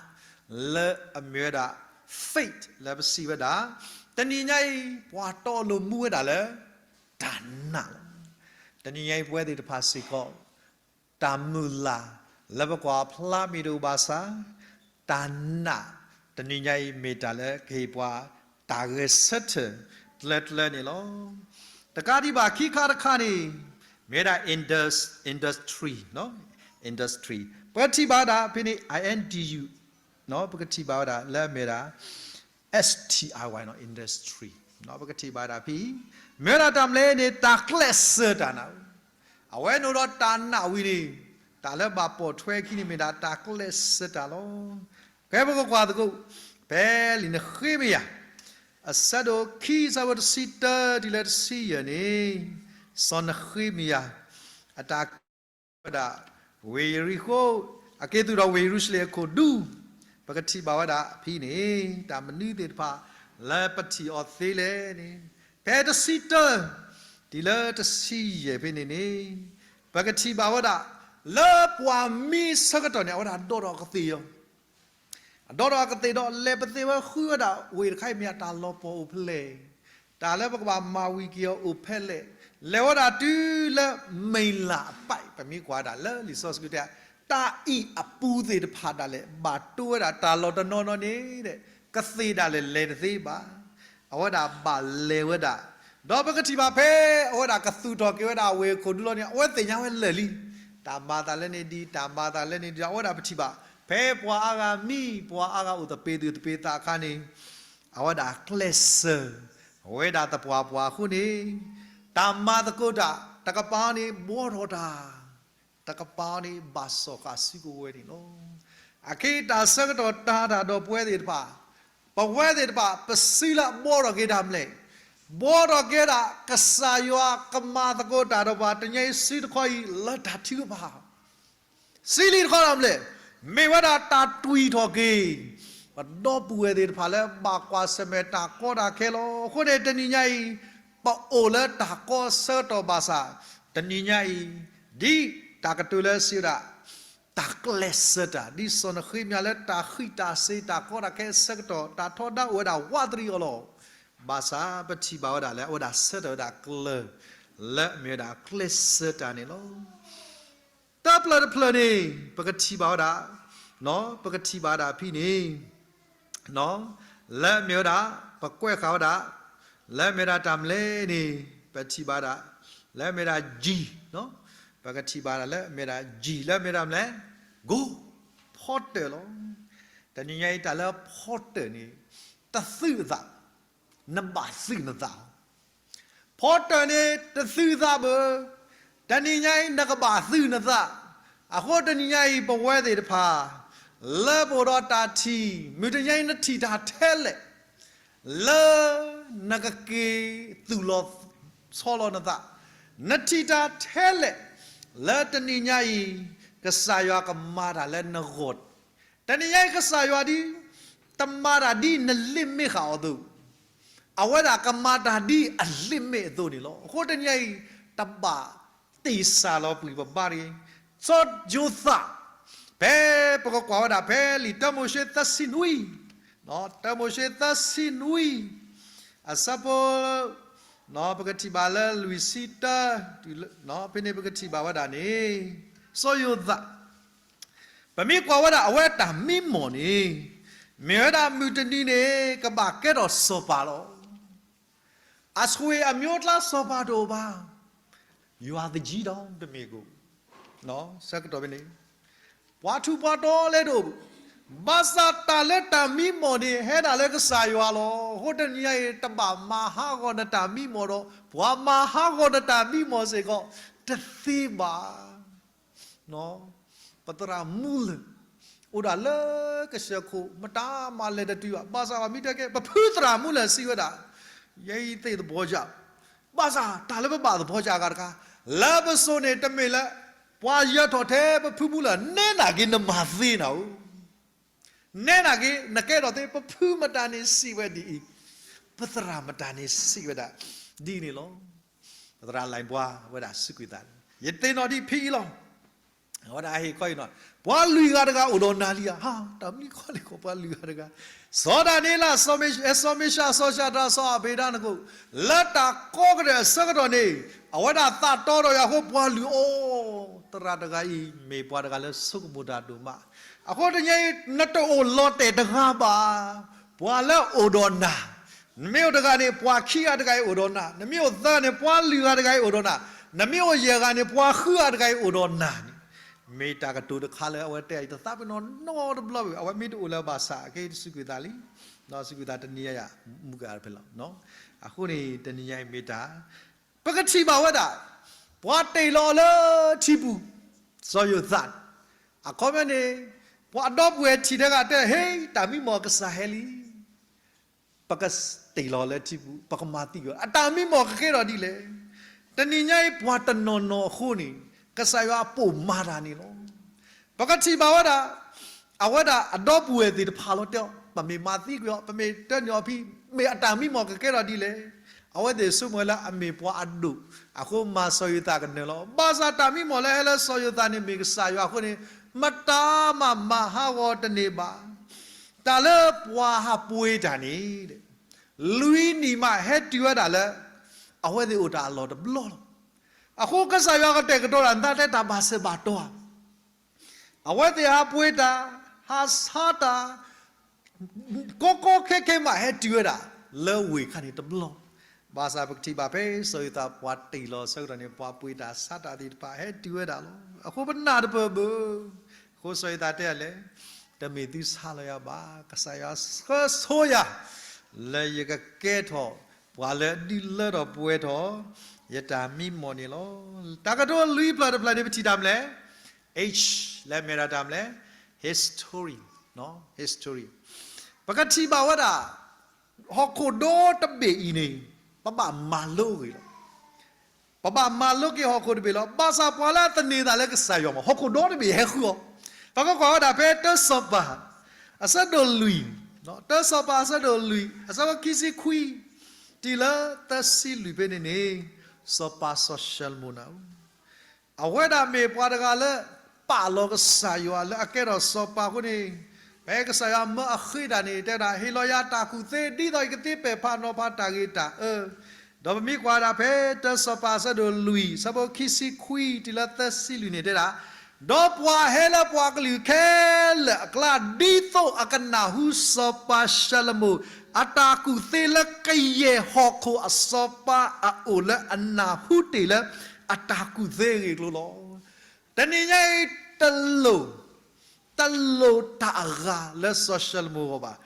လၢအမ့ၢ်ဝဲဒၣ် faith လၢပစံးဝဲဒၣ်, တနံၤညါအံၤ ပှၤတီလိၤမူဝဲဒၣ်လၢ တၢ်နာ်လီၤ. တနံၤညါအံၤ ပဝဲသ့ၣ်တဖၣ်စ့ၢ်ကီး တၢ်မုၢ်လၢ်လၢပကွၢ်ဖျါမ့ၢ်တအိၣ်ဘၣ်ဆၣ်, တၢ်နာ် တနံၤညါအံၤမ့ၢ်တၢ်လၢကဟ့ၣ်ပှၤ တၢ်ဂဲၤဆၢထၢၣ်ကျၢၤကျၢၤန့ၣ်လီၤ. တကးဒံးဘၣ်ခံခါတခါန့ၣ် မ့ၢ်ဝဲဒၣ် indus- industry, industry ပထံၣ်ဘၣ်ဝဲဒၣ်ဖဲန့ၣ် I N D U, ပကထံၣ်ဘၣ်ဝဲဒၣ်လၢအမ့ၢ်ဝဲဒၣ် S T I Y, industry, ပကထံၣ်ဘၣ်ဝဲဒၣ်ဖဲ မ့ၢ်ဝဲဒၣ်တၢ်မနုၤလဲၣ်န့ၣ် တၢ်ကျဲးစၢးတၢ်နာ်, အဝဲန့ၣ်အိၣ်ဒီးတၢ်နာ်ဝံၤန့ၣ် တၢ်လၢဘၣ်ပိာ်ထွဲခံန့ၣ်မ့ၢ်ဒၣ်တၢ်ကျဲးစၢးတၢ်လီၤ. ကဲ ပကကွၢ်သကိး ဖဲလံာ်နဃ့မယၤ အဆၢဒိၣ်ခံ အဆၢဖိတဆံတၢတုၤလၢတဆံယဲၢ်န့ၣ်, စီၤနဃ့မယၤ အတၢ်ကဲဝဲဒၣ် ဝ့ၢ်ယရံၣ်ဃိၣ် အက့ၤသူၣ်ထီၣ်ဝ့ၢ်ယရူၤၡလ့ၣ်အခိၣ်ဒူ, ပကထံၣ်ဘၣ်ဝဲဒၣ်ဖဲန့ၣ် တၢ်မနုၤသ့ၣ်တဖၣ်လၢပထံၣ်အီၤသ့လဲၣ်န့ၣ်, ဖဲတဆံတၢ တုၤလၢတဆံယဲၢ်ဖဲန့ၣ်န့ၣ်, ပကထံၣ်ဘၣ်ဝဲဒၣ် လၢပှၤမံဆၢကတီၢ်န့ၣ် အဝဲဒၣ်ဒီးထီၣ်ကသ့ၣ်ယီၤ အဒီးထီၣ်အကသ့ၣ်ဒီး လဲၤပသ့ၣ်ဝဲဃုဝဲဒၣ်ဝ့ၢ်တခါအံၤမ့ၢ်အတၢ်လီၤပှီၢ်အိၣ်ဖဲလဲၣ်, တၢ်လၢပကဘၣ်မၤဝံၤက့ၤအီၤအိၣ်ဖဲလဲၣ်, လဲၤဝဲဒၣ်တုၤလၢ မ့ၢ်လၢ်အပၢ် ပမ့ၢ်ကွၢ်ဒၣ်လၢလံာ်စီဆှံတဲ တၢ်အံၤအပူၤသ့ၣ်တဖၣ်ဒၣ်လဲာ် ဘၣ်တိၢ်ဝဲဒၣ်တၢ်လီၤတနီၤနီၤန့ၣ် ကသ့ၣ်ဒၣ်လဲာ်လဲၤတသ့ဘၣ်. အဝဲဒၣ်ဘၣ်လဲၤဝဲဒၣ်, ဒီးပကထံၣ်ဘၣ်ဖဲ အဝဲဒၣ်ကသူၣ်ထီၣ်က့ၤဝဲဒၣ်ဝ့ၢ်အခိၣ်ဒူလီၤန့ၣ် အဝဲသ့ၣ်ညါဝဲလၢာ်လံ, တၢ်မၤသးလၢန့ၣ်ဒ် တၢ်မၤသးလၢန့ၣ်ဒ် အဝဲဒၣ်ပထံၣ်ဘၣ် ဖဲပှၤအါဂၤမံ ပှၤအါဂၤအိၣ်သပ့ၤသူၣ်သပ့ၤသးအခါန့ၣ်, အဝဲဒၣ်ကျဲးစၢး ဝဲဒၣ်သပှၢ်ပှၢ်အဃိန့ၣ်, တၢ်မၤသကိးတၢ် တကပၤန့ၣ်ဘှီထီၣ်တၢ်, တကပၤန့ၣ်ဘၣ်စီၣ်ဃာ်စုကဝဲၤန့ၣ်လီၤ. အခဲအံၤတၢ်ဆၢကတီၢ်တၢ်တၢ်ဒီးပဝဲသ့ၣ်တဖၣ်, ပဝဲသ့ၣ်တဖၣ် ပစုလၢအဘှီထီၣ်က့ၤတၢ်မနုၤလဲၣ်, ဘှီထီၣ်က့ၤဒၣ် ကစၢ်ယွၤကမၤသကိးတၢ်ဒီးပှၤ တနံၤညါအံၤစုတခီအံၤ လၢတၢ်ထုကဖၣ် စံးလံတခီဒၣ်မနုၤလဲၣ်, မ့ၢ်ဝဲဒၣ်တၢ်တွံၢ်ထီၣ်က့ၤ ပဒီပုၢ်ဝဲၢ်သ့ၣ်တဖၣ်လၢဘၣ်ကွၢ်ဆၢၣ်မဲာ်တၢ်ကီတၢ်ခဲလီၤ. အဃိန့ၣ် တနံၤညါအံၤ ပအိၣ်လၢတၢ်ကီဆၢကတီၢ်ဘၣ်ဆၣ်, တနံၤညါအံၤ ဒ်တၢ်ကတိၤလၢစံးဝဲဒၣ် တၢ်ကျဲးစၢးတၢ် ဒ်စီၤနဃ့မယၤလၢတၢ်ဃံးတၢ်စ့ၤတၢ်ကီတၢ်ခဲအဆၢကတီၢ် တၢ်ထီဒါအိၣ်ဝဲဒၣ်ဝးတရံးအီၤလီၤ. ဘၣ်ဆၣ်ပထံၣ်ဘၣ်ဝဲဒၣ်လၢအဝဲဒၣ်ဆၢထၢၣ်ဝဲဒၣ်ကျၢၤ လၢအမ့ၢ်ဝဲဒၣ်ကျဲးစၢးတၢ်န့ၣ်လီၤ. တၢ်ပျၢၤတဖျၢၣ်န့ၣ် ပကထံၣ်ဘၣ်ဝဲဒၣ်, ပကထံၣ်ဘၣ်ဝဲဒၣ်ဖဲန့ၣ်, လၢအမ့ၢ်ဝဲဒၣ် ပကွဲးဃာ်ဝဲဒၣ် လၢအမ့ၢ်ဝဲဒၣ်တၢ်မနုၤလဲၣ်န့ၣ် ပထံၣ်ဘၣ်ဝဲဒၣ် လၢအမ့ၢ်ဝဲဒၣ် G, ပကထံၣ်ဘၣ်ဝဲဒၣ်လၢအမ့ၢ်ဝဲဒၣ် G လၢအမ့ၢ်ဝဲဒၣ်မနုၤလဲၣ်, ကိၣ်, ဖီတၢၣ်လီၤ. တနံၤညါအံၤတၢ်လၢဖီတၢၣ်န့ၣ် တသုးအသး, နဘၣ်သုးနသး ဖီတၢၣ်န့ၣ် တသုးသးဘၣ်. တနံၤညါအံၤ နကဘၣ်သုးနသး. အဃိတနံၤညါအံၤ ပဝဲသ့ၣ်တဖၣ် လၢပအိၣ်ဒီးတၢ်ထံၣ် မုၢ်တနံၤညါအံၤ နထံၣ်တၢ်ထဲလဲၣ် လၢနကက့ၤသူၣ်လီၤ ဆီလီၤနသး, နထံၣ်တၢ်ထဲလဲၣ် လၢတနံၤညါအံၤ ကစၢ်ယွၤကမၤတၢ်လၢနဂီၢ်, တနံၤညါအံၤကစၢ်ယွၤဒ် တမၤတၢ်ဒ်န limit ဃာ်အီၤအသိး, အဝဲဒၣ်ကမၤတၢ်ဒ်အ limit အသိးန့ၣ်လီၤ. အဃိတနံၤညါအံၤ တဘၣ်သ့ၣ်စၢ်လီၤပှံၢ်ပဘါတဂ့ၤ. စီၤယိၤသး, ဖဲပကကွၢ်ဝဲဒၣ်ဖဲလံာ်တၢမိၤၡ့သၢဆံနွံ, တၢမိၤၡ့သၢဆံနွံ, အဆၢဖိ ပကထံၣ်ဘၣ်လၢလွံၢ်ဆံတၢ, ဖဲန့ၣ်ပကထံၣ်ဘၣ်ဝဲဒၣ်န့ၣ်, စီၤယိၤသး ပမ့ၢ်ကွၢ်ဝဲဒၣ်အဝဲတၢ်မံမီၢ်န့ၣ်, မ့ၢ်ဝဲဒၣ်မုၢ်တနံၤန့ၣ် ကဘၣ်ကဲထီၣ်စီၤပၤလီၤ. အဆွေအမျိုးတၢ်စီၤပၤတအိၣ်ဘၣ်, ယွၤသကံဒီးတမ့ၢ်ကအိၣ်, ဆၢကတီၢ်ဖဲန့ၣ် ပှၤထူးပှၤတီၤလဲၣ်တအိၣ်, ဘၣ်ဆၣ်တၢ်လၢတၢ်မံမီၢ်န့ၣ် ဟဲဒၣ်လၢကစၢ်ယွၤလီၤ. အဃိတနံၤညါအံၤ တဘၣ်မၤဟးဂီၤနတၢ်မံမီၢ်ဒီး ပှၤမၤဟးဂီၤနတၢ်မံမီၢ်စ့ၢ်ကီး တသ့ဘၣ်. ပသရၣ်မူလၢၢ် အိၣ်ဒၣ်လၢကစၢၢ်ခိၣ် မတၤမၤလဲၤတတုၤဘၣ်. ဘၣ်ဆၣ်ဘၣ်မ့ၢ်တဲကဲ ပဖုသရၣ်မူလၢၢ်စံးဝဲဒၣ်, ယဲအံၤသ့ၣ်သဘီယၢ်, ဘၣ်ဆၣ်တၢ်လၢပဘၣ်သဘီယၢ်အဂၤတခါ, လၢပစိၤန့ၣ် တမ့ၢ်လၢ ပှၤယၢၤထီၣ်ထဲပဖုမူလၢၢ် နဲနာ်က့နမၤသ့နၤဧိၤ နဲနာ်က့ နကဲထီၣ်သ့ ပဖုမတၤန့ၣ်စံးဝဲဒ်အံၤ, ပသရၣ်မတၤန့ၣ်စံးဝဲဒၣ် ဒ်န့ၣ်လီၤ. ပသရၣ်လၢၢ်ဘှါဝဲဒၣ်စူးကွံာ်သး, ယသ့ၣ်နီၣ်ဒံးဖဲအံၤလီၤ. အဝဲဒၣ်ဟ့ၣ်ခီအံၤနီၤ, ပှၤလွံၢ်ဂၤတဂၤအိၣ်ဒီးနၤလံဧါ. ဟါ, တၢ်မနုၤခီလဲၣ်ကီး ပှၤလွံၢ်ဂၤတဂၤ. စီၤဒၤနံးယ့လး, စီၤမ့ၡး, စီၤမ့ၡး, စီၤၡးဒြး, စီၤအဘ့းနကိၣ်, လၢတၢ်ကီကတၢၢ်အဆၢကတီၢ်န့ၣ်, အဝဲဒၣ်သးတီဒီးယၤအဃိ ပှၤလုၢ်အီၤ, သရၣ်တဂၤအံၤ မ့ၢ်ပှၤတဂၤလၢဆိကမိၣ်တၢ်ဒိၣ်မး. အဃိတနံၤအံၤ နတအိၣ်လီၤတဲာ်တဂၤဘၣ်. ပှၤလၢအအိၣ်ဒီးနၤ, နမ့ၢ်အိၣ်တဂၤန့ၣ် ပှၤခံဂၤတဂၤအံၤအိၣ်ဒီးနၤ, နမ့ၢ်အိၣ်သၢဂၤန့ၣ် ပှၤလွံၢ်ဂၤတဂၤအံၤအိၣ်ဒီးနၤ, နမ့ၢ်အိၣ်ယဲၢ်ဂၤန့ၣ် ပှၤဃုဂၤတဂၤအံၤအိၣ်ဒီးနၤန့ၣ်, မ့ၢ်တၢ်ကတိၤတခါလၢအဝဲတဲအံၤ တသးပ့ၤနီၣ်နီတဘျီဘၣ်. အဝဲမ့ၢ်တအိၣ်လၢၤဘၣ်ဆၣ် အကဲတစူးကွံာ်သးလံ, စူးကွံာ်သးတနံၤညါယၤ မူကၤဖဲလီၤ. အဃိန့ၣ် တနံၤညါအံၤမ့ၢ်တၢ် ပကထံၣ်ဘၣ်ဝဲဒၣ် ပှၤတ့ၢ်လီၤအီၤလၢထံပူၤ, စီၤယိၤသး, အခီပညီန့ၣ် ပှၤအဒီပုၢ်ဝဲၢ်ထံၣ်တဂၤတဲ ဟ့, တၢ်မံမီၢ်ကစၢ်ဟဲလံ, ပကတ့ၢ်လီၤလၢထံပူၤ, ပကမၤသံကွံာ်အီၤ, အတၢ်မံမီၢ်ကကဲထီၣ်ဒ်လဲၣ်. တနံၤညါအံၤ ပှၤတနီၤနီၤအဃိန့ၣ် ကစၢ်ယွၤပိာ်မၤတၢ်န့ၣ်လီၤ. ပကထံၣ်ဘၣ်ဝဲဒၣ် အဝဲဒၣ်အဒီပုၢ်ဝဲၢ်သ့ၣ်တဖၣ်လီၤတဲအီၤ, ပမ့ၢ်မၤသံကွံာ်အီၤ, ပမ့ၢ်တဲန့ၢ်အီၤဖဲ မ့ၢ်အတၢ်မံမီၢ်ကကဲထီၣ်ဒ်လဲၣ်. အဝဲသ့ၣ်ဆိကမိၣ်ဝဲလၢအမ့ၢ်ပှၤအဒိၣ်, အဃိမၤစီၤယိၤသးကနၢၤလီၤ. ဘၣ်ဆၣ်တၢ်မံမီၢ်လၢဟဲလၢစီၤယိၤသးန့ၣ် မ့ၢ်ကစၢ်ယွၤအဃိန့ၣ် မတၤမၤမၤဟးဂီၤတန့ၢ်ဘၣ်. တၢ်လၢပှၤဟးပှ့ၤတၢ်န့ၣ် လွံၢ်နံၣ်မးဟဲတုၤဝဲဒၣ်လၢ အဝဲသ့ၣ်အိၣ်တၢ်အလီၢ်တဘျီလီၤ. အဃိကစၢ်ယွၤကတဲာ်ကတီၤတၢ် နသးတဲတၢ်ဘၣ်စဲးဘၣ်တီၤဧါ. အဝဲသ့ၣ်ဟးပှ့ၤတၢ်, ဟးဆါတၢ်, ကီကီခဲခဲမးဟဲတုၤဝဲဒၣ် လၢဝ့ၢ်ခါန့ၣ်တဘျီ. ဘၣ်ဆၣ်ပကထံၣ်ဘၣ်ဖဲစီၤယိၤသးပှၤတ့ၢ်လီၤအဆၢကတီၢ်န့ၣ် ပှၤပှ့ၤတၢ်ဆါတၢ်သ့ၣ်တဖၣ်ဟဲတုၤဝဲဒၣ်လီၤ. အဃိပနၢ်တပၢၢ်ဘၣ်. အဃိစီၤယိၤသးတဲလဲၣ်, တမ့ၢ်သုဆါလီၤယၤဘၣ်, ကစၢ်ယွၤဆှၢဆိယၤ လၢယကကဲထီၣ် ပှၤလၢအဒုးလၢထီၣ်ပှဲၤထီၣ် ယတၢ်မံမီၢ်န့ၣ်လီၤ. တၢ်ကတိၤလွံၢ်ဖျၢၣ်တဖျၢၣ်န့ၣ် ပထံၣ်တၢ်မနုၤလဲၣ်. H လၢအမ့ၢ်ဒၣ်တၢ်မနုၤလဲၣ်. History, history. ပကထံၣ်ဘၣ်ဝဲဒၣ် ဟီၣ်ခိၣ်ဒီတဘ့ၣ်အံၤန့ၣ် ပဘၣ်မၤလိဂ့ၤလီၤ. ပဘၣ်မၤလိက့ၤဟီၣ်ခိၣ်တဘ့ၣ်လီၤ. ဘၣ်ဆၣ်ပှၤလၢအသန့ၤသးလၢကစၢ်ယွၤမး ဟီၣ်ခိၣ်ဒီတဘ့ၣ်ဟဲဃုအီၤ. ပကကွၢ်ဝဲဒၣ်ဖဲတၢစီၤပၤ အဆၢဒိၣ်လွံၢ်, တၢစီၤပၤအဆၢဒိၣ်လွံၢ် အဆၢဖိခံဆံခွံ တုၤလၢသၢဆံလွံၢ်ဖဲန့ၣ်န့ၣ်, စီၤပၤစီၤၡလိၤမိၣ်န့ၣ် အဝဲဒၣ်မ့ၢ်ပှၤတဂၤလၢ ပာ်လီၤကစၢ်ယွၤလၢအကဲထီၣ်စီၤပၤအဃိန့ၣ်, ဖဲကစၢ်ယွၤမၢအဃ့တၢ်န့ၣ် တဲဝဲဒၣ် ဟ့ၣ်လီၤယၤတၢ်ကူၣ်သ့ ဒ်သိးယကသ့ပဲာ်ဖးနီၤဖးတၢ်ဂ့ၤတၢ်အၢ, ဒီးပမ့ၢ်ကွၢ်ဝဲဒၣ်ဖဲတၢစီၤပၤအဆၢဒိၣ်လွံၢ် အဆၢဖိခံဆံခွံတုၤလၢသၢဆံလွံၢ်န့ၣ်တဲဒၣ်, ဒီးပှၤဟဲလၢပှၤကလုာ်ခဲလၢာ်အကျါ ဒ်သိးအကနၢ်ဟူစီၤပၤၡလိၤမိၣ် အတၢ်ကူၣ်သ့လၢကယဲၢ်ဟီၣ်ခိၣ်အစီၤပၤအအိၣ်လၢအနၢ်ဟူတ့ၢ်လၢအတၢ်ကူၣ်သ့အဂ့ၢ်အကျိၤလီၤ. တနံၤညါအံၤ တလိၣ်, တလိၣ်တၢ်အဂၤလၢစီၤၡလိၤမိၣ်အဂီၢ်ဘၣ်.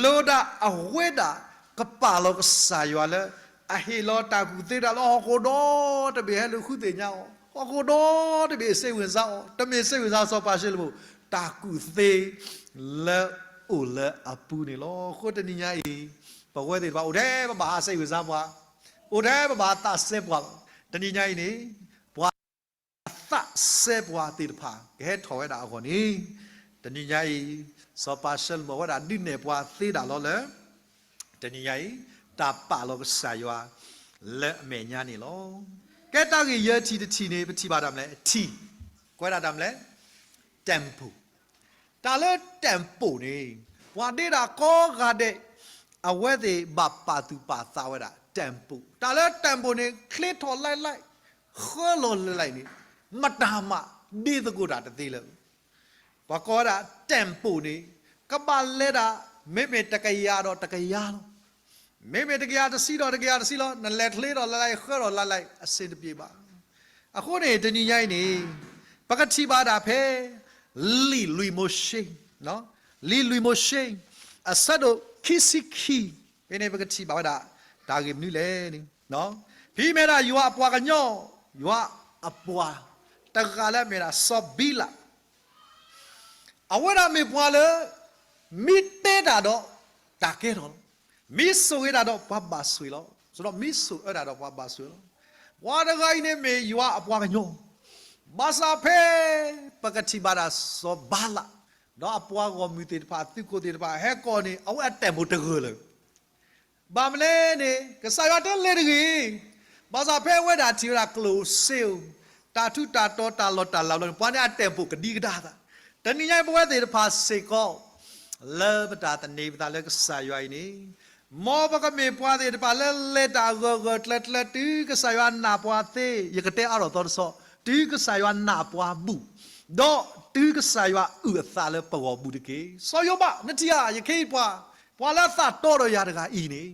လိၣ်ဒၣ်အဝဲဒၣ်ကပာ်လီၤကစၢ်ယွၤလၢ အဟ့ၣ်လီၤတၢ်ကူၣ်သ့တၢ်လၢဟီၣ်ခိၣ်ဒီတဘ့ၣ်ဟဲလူၤဃုသ့ၣ်ညါအီၤ, ဟီၣ်ခိၣ်ဒီတဘ့ၣ်စဲဝ့ၤစါအီၤ, တမ့ၢ်စဲဝ့ၤစါစီၤပၤၡလိၤမိၣ်, တၢ်ကူၣ်သ့လၢအိၣ်လၢအပူၤန့ၣ်လီၤ. အဃိတနံၤညါအံၤ ပဝဲသ့ၣ်တဖၣ်အိၣ်ထဲပဘၣ်ဟးစဲဝ့ၤစါပှၤ, အိၣ်ထဲပဘၣ်သးစဲပှၤလီၤ. တနံၤညါအံၤန့ၣ် ပှၤသးစဲပှၤသ့ၣ်တဖၣ် ကဟဲထီၣ်ဝဲဒၣ်အဂီၢ်န့ၣ် တနံၤညါအံၤ စီၤပၤၡလိၤမိၤ အဝဲဒၣ်ဒုးနဲၣ်ပှၤသ့ဒၣ်လီၤလၢ တနံၤညါအံၤ တၢ်ပာ်လီၤကစၢ်ယွၤ လၢအမဲာ်ညါန့ၣ်လီၤ. ကဲတၢ်ဂ့ၢ်ယဲၢ်ထံၣ်တထံၣ်န့ၣ် ပထံၣ်ဘၣ်တၢ်မနုၤလဲၣ် ထံၣ်, ကွဲးဒၣ်တၢ်မနုၤလဲၣ် temple. တၢ်လၢ temple န့ၣ် ပှၤဒ့ဒၣ်ကိးဂၤဒဲး အဝဲသ့ၣ်ဘၣ်ပာ်သူၣ်ပာ်သးဝဲဒၣ် temple. တၢ်လၢ temple န့ၣ် ချ့ထီၣ်လၢ်လၢ်, ဃၢလီၤလၢ်လၢ်န့ၣ် မတၤမးဒ့သကိးတၢ်တသ့လၢၤ. ပှၤကိးဝဲဒၣ် temple န့ၣ် ကဘၣ်လဲၤဒၣ် မ့မ့ၢ်တကယၤဒီးတကယၤလီၤ. မ့မ့ၢ်တကယၤတဆံဒီးတကယၤတဆံလီၤ. နလဲၤချ့ထီၣ်လၢ်လၢ် ဃၢထီၣ်လၢ်လၢ် အဆင်တပြေဘၣ်. အဃိန့ၣ် တနံၤညါအံၤန့ၣ် ပကထံၣ်ဘၣ်ဒၣ်ဖဲ လံာ်လွံၢ်မိၤၡ့, လံာ်လွံၢ်မိၤၡ့ အဆၢဒိၣ်ခံဆံခံ, ဖဲန့ၣ် ပကထံၣ်ဘၣ်ဝဲဒၣ် တၢ်ဂ့ၢ်မနုၤလဲၣ်န့ၣ်, ဖဲမ့ၢ်ဒၣ်ယွၤအပှၤကညီ, ယွၤအပှၤ တဂၤလၢအမ့ၢ်ဒၣ်စီၤဘံလး အဝဲဒၣ်မ့ၢ်ပှၤလၢ မ့ၢ်တဲတၢ်ဒီး တၢ်ကဲထီၣ်လီၤ. မ့ၢ်ဆိၣ်ဂ့ၤတၢ်ဒီးပှၤဘၣ်ဆိၣ်ဂ့ၤလီၤ. ဒီးမ့ၢ်ဆိၣ်အၢတၢ်ဒီးပှၤဘၣ်ဆိၣ်ဂ့ၤလီၤ. ပှၤတဂၤအံၤန့ၣ်မ့ၢ်ယွၤအပှၤကညီ, ဘၣ်ဆၣ်ဖဲ ပကထံၣ်ဘၣ်ဒၣ်စီၤဘံလး ဒီးအပှၤဂီၢ်မုၢ်သ့ၣ်တဖၣ် သုးခိၣ်သ့ၣ်တဖၣ် ဟဲကိးန့ၣ် အဝဲအတၢ်ပူၤတဂၢၢ်လၢၤ ဘၣ်မနုၤလဲၣ်န့ၣ် ကစၢ်ယွၤတဲလဲၤတဂ့ၤ. ဘၣ်ဆၣ်ဖဲအဝဲဒၣ်ထံၣ်ဝဲဒၣ်ကျိၣ်စ့ဧိၤ, တၢ်ထူးတၢ်တီၤ တၢ်လီၢ်တၢ်လၤဘျီန့ၣ် ပှၤန့ၣ်အတၢ်ပူၤကဒံကဒါသး. တနံၤညါအံၤပဝဲသ့ၣ်တဖၣ်စ့ၢ်ကီး လၢပတၢ်သန့ၤပသးလၢကစၢ်ယွၤအံၤန့ၣ်, မ်ပကမ့ၢ်ပှၤသ့ၣ်တဖၣ်လၢလဲၤတၢ်ဂၢၢ်ဂၢၢ်ကျၢၤကျၢၤ တုၤကစၢ်ယွၤနာ်ပှၤသ့, ယကတဲအါထီၣ်သီတဆီ, တုၤကစၢ်ယွၤနာ်ပှၤဘူၣ်, ဒီးတုၤကစၢ်ယွၤအုၣ်အသးလၢပဂီၢ်ဘူၣ်တက့ၢ်. စီၤယိၤဘး နထံၣ်ဧါ, ယခ့ယပှၤ, ပှၤလၢအသးတီဒီးယၤတဂၤအံၤန့ၣ်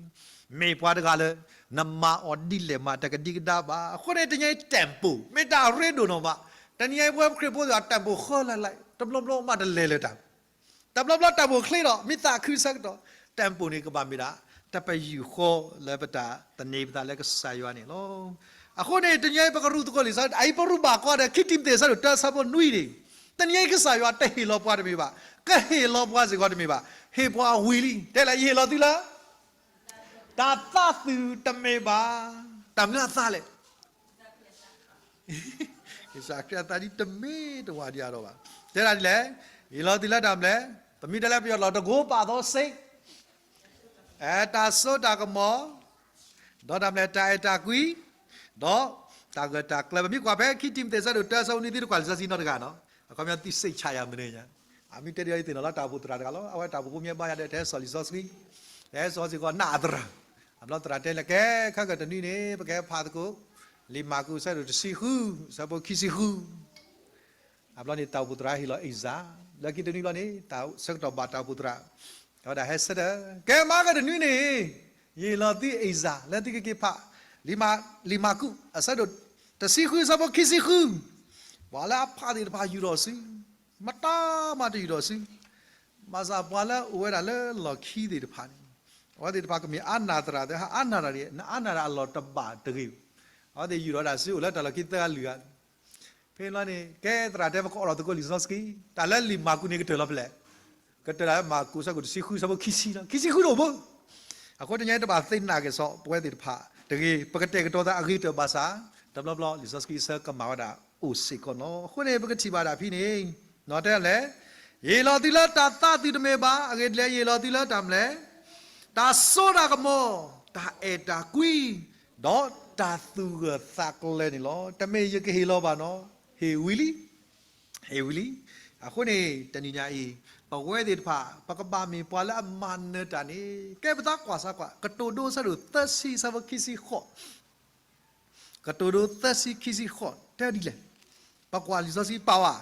မ့ၢ်ပှၤတဂၤလၢ နမၤအီၤဒ်လဲၣ်မး တကဒံကဒါဘၣ်. အဃိန့ၣ် တနံၤညါအံၤ temple မ့ၢ်တၢ်ရ့ဒိၣ်နီၢ်မး. တနံၤညါအံၤ ပဝဲပခရံာ်ဖိသ့ၣ်တဖၣ် temple ဃၢလၢ်လၢ်, တဘျီဘျီမးတလဲၤလၢၤတၢ် တဘျီဘျီ temple ချ့ဒီး မ့ၢ်သးခုဆၢကတီၢ်, temple န့ၣ် ကဘၣ်မ့ၢ်ဒၣ် တပယူာ်ဃီလၢပတၢ်သန့ၤပသးလၢကစၢ်ယွၤန့ၣ်လီၤ. အဃိန့ၣ် တနံၤညါအံၤ ပကရူၢ်သကိးလံာ်စီဆှံ အအံၤ ပရူၢ်ဘၣ်ကွၢ်ဒီး ခံတံၤမသ့း အဆၢဒိၣ်တၢ အဆၢဖိနွံန့ၣ်, တနံၤညါအံၤ ကစၢ်ယွၤတဟ့ၣ်လီၤပှၤတမ့ၢ်ဘၣ်, ကဟ့ၣ်လီၤပှၤစ့ၢ်ကီးတမ့ၢ်ဘၣ်, ဟ့ၣ်ပှၤဝံၤလံ. တဲလၢ ယဟ့ၣ်လီၤသုလၢ တၢ်သးသုၣ်တမ့ၢ်ဘၣ်. တၢ်မနုၤအသးလဲၣ် ကစၢ်ခရံာ်အသးဒ်တမ့ၢ်တဝၤဒံးအါဒီးဘၣ်. တဲဒၣ်ဒ်လဲၣ်, ယဟ့ၣ်လီၤသုလၢတၢ်မနုၤလဲၣ်, ပမ့ၢ်တဲလၢပယီၤလီၤ တကိးပာ်သီစ့, အဲ တၢ်စိတၢ်ကမီၤ, ဒီးတၢ်မနုၤလဲၣ် တၢ်အဲၣ်တၢ်ကွံ, ဒီးတၢ်ဂၢၢ်တၢ်ကျၢၤ. ပမ့ၢ်ကွၢ်ဖဲခံတံၤမသ့း အဆၢဒိၣ်တၢ အဆၢဖိနွံ သုတကွၢ်လံာ်စီဆှံနီတဂၤနီၤ, အခီပညီသုစိတ်ချရမနေရ, အမ့ၢ်တဲဒ်အံၤသ့ၣ်နီၣ်လီၤ တၢ်အိၣ်ဖှိၣ်သရၣ်တဂၤလီၤ. အဝဲတၢ်အိၣ်ဖှိၣ်ဖိမ့ၢ်ဘါယွၤဒီး တဟဲစိာ်လံာ်စီဆှံ, တဟဲစိာ်စ့ၢ်ကီးနာ်အသရၣ်. အဘျီသရၣ်တဲလၢ ကဲ ခဲကတနွံန့ၣ် ပကဟဲဖးသကိး လံာ်မၢ်ကူး အဆၢဒိၣ်တဆံဃု အဆၢဖိခံဆံဃု. အဘျီန့ၣ် တၢ်အိၣ်ဖှိၣ်သရၣ်ဟ့ၣ်လီၤအ့ၣ်စၢ်, လၢခံတနွံဘျီန့ၣ် တၢ်ဆၢကတီၢ်ဘၣ်တၢ်အိၣ်ဖှိၣ်သရၣ်, အဝဲဒၣ်ဟဲဆၢထၢၣ်, ကဲမၤကတနွံန့ၣ် ယဟ့ၣ်လီၤသုအ့ၣ်စၢ် လၢသုကက့ၤဖး လံာ်မၢ်ကူး အဆၢဒိၣ်တဆံဃု အဆၢဖိခံဆံဃု. ပှၤလၢအဖးသ့ၣ်တဖၣ်ယူၢ်ထီၣ်စု, မတၤမးတယူၢ်ထီၣ်စု. ဘၣ်ဆၣ်ပှၤလၢအအိၣ်ဝဲဒၣ်လၢလီၢ်ခံသ့ၣ်တဖၣ်န့ၣ်, အဝဲသ့ၣ်တဖၣ်ကမ့ၢ်အါနၢ်သရၣ်သ့ၣ်, ဟးအါနၢ်တၢ်န့ၣ် နအါနၢ်တၢ်အလီၢ်တဘၣ်တဂ့ၤ. အဝဲသ့ၣ်ယူၢ်ထီၣ်ဝဲဒၣ်စုအိၣ်လၢတၢ်လီၢ်ခံသၢဂၤလွံၢ်ဂၤ ဖဲန့ၣ်လီၤန့ၣ် ကဲသရၣ်တဲ ပကအီၣ်လီၤသကိးလံာ်စီဆှံ, တၢ်လၢလံာ်မၢ်ကူးန့ၣ် ကတၢၢ်လီၤဖဲလဲၣ်. ကတၢၢ်လၢမၢ်ကူး အဆၢဒိၣ်တဆံဃု အဆၢဖိခံဆံလီၤ, ခံဆံဃုတအိၣ်ဘၣ်. အဃိတနံၤအံၤ တဘၣ်သ့ၣ်နီၣ်က့ၤစီၤပဝဲသ့ၣ်တဖၣ်တဂ့ၤ, ပကတဲာ်ကတီၤသးအဂ့ၤကတၢၢ်ဘၣ်ဆၣ်, တဘျီဘျီလံာ်စီဆှံအဆၢကမၣ်ဝဲဒၣ်အိၣ်စ့ၢ်ကီးနီၤ. အဃိန့ၣ် ပကထံၣ်ဘၣ်ဒၣ်ဖဲန့ၣ်, နီၣ်တဲလဲၣ်, ယဟ့ၣ်လီၤသုလၢတၢ်သးသုၣ်တမ့ၢ်ဘၣ်, အဂ့ၢ်ဒ်လဲၣ် ယဟ့ၣ်လီၤသုလၢတၢ်မနုၤလဲၣ်, တၢ်စိတၢ်ကမီၤ, တၢ်အဲၣ်တၢ်ကွံ, ဒီးတၢ်သူၣ်ဂၢၢ်သးကျၢၤန့ၣ်လီၤ. တမ့ၢ်ယကဟ့ၣ်လီၤဘၣ်နီၤ, ဟ့ၣ်ဝံၤလံ, ဟ့ၣ်ဝံၤလံ. အဃိန့ၣ် တနံၤညါအံၤ ပဝဲသ့ၣ်တဖၣ် ပကဘၣ်မ့ၢ်ပှၤလၢအမၤနၢၤတၢ်န့ၣ် ကဲပသးကွၢ်စၢ်ကွၢ် ကတိၤဒိအဆၢဒိၣ်သၢဆံ အဆၢဖိခံဆံဃိး, ကတိၤဒိသၢဆံခံဆံဃိး တဲဒ်လဲၣ်. ပကွၢ်လံာ်စီဆှံပာ်ဝဲ,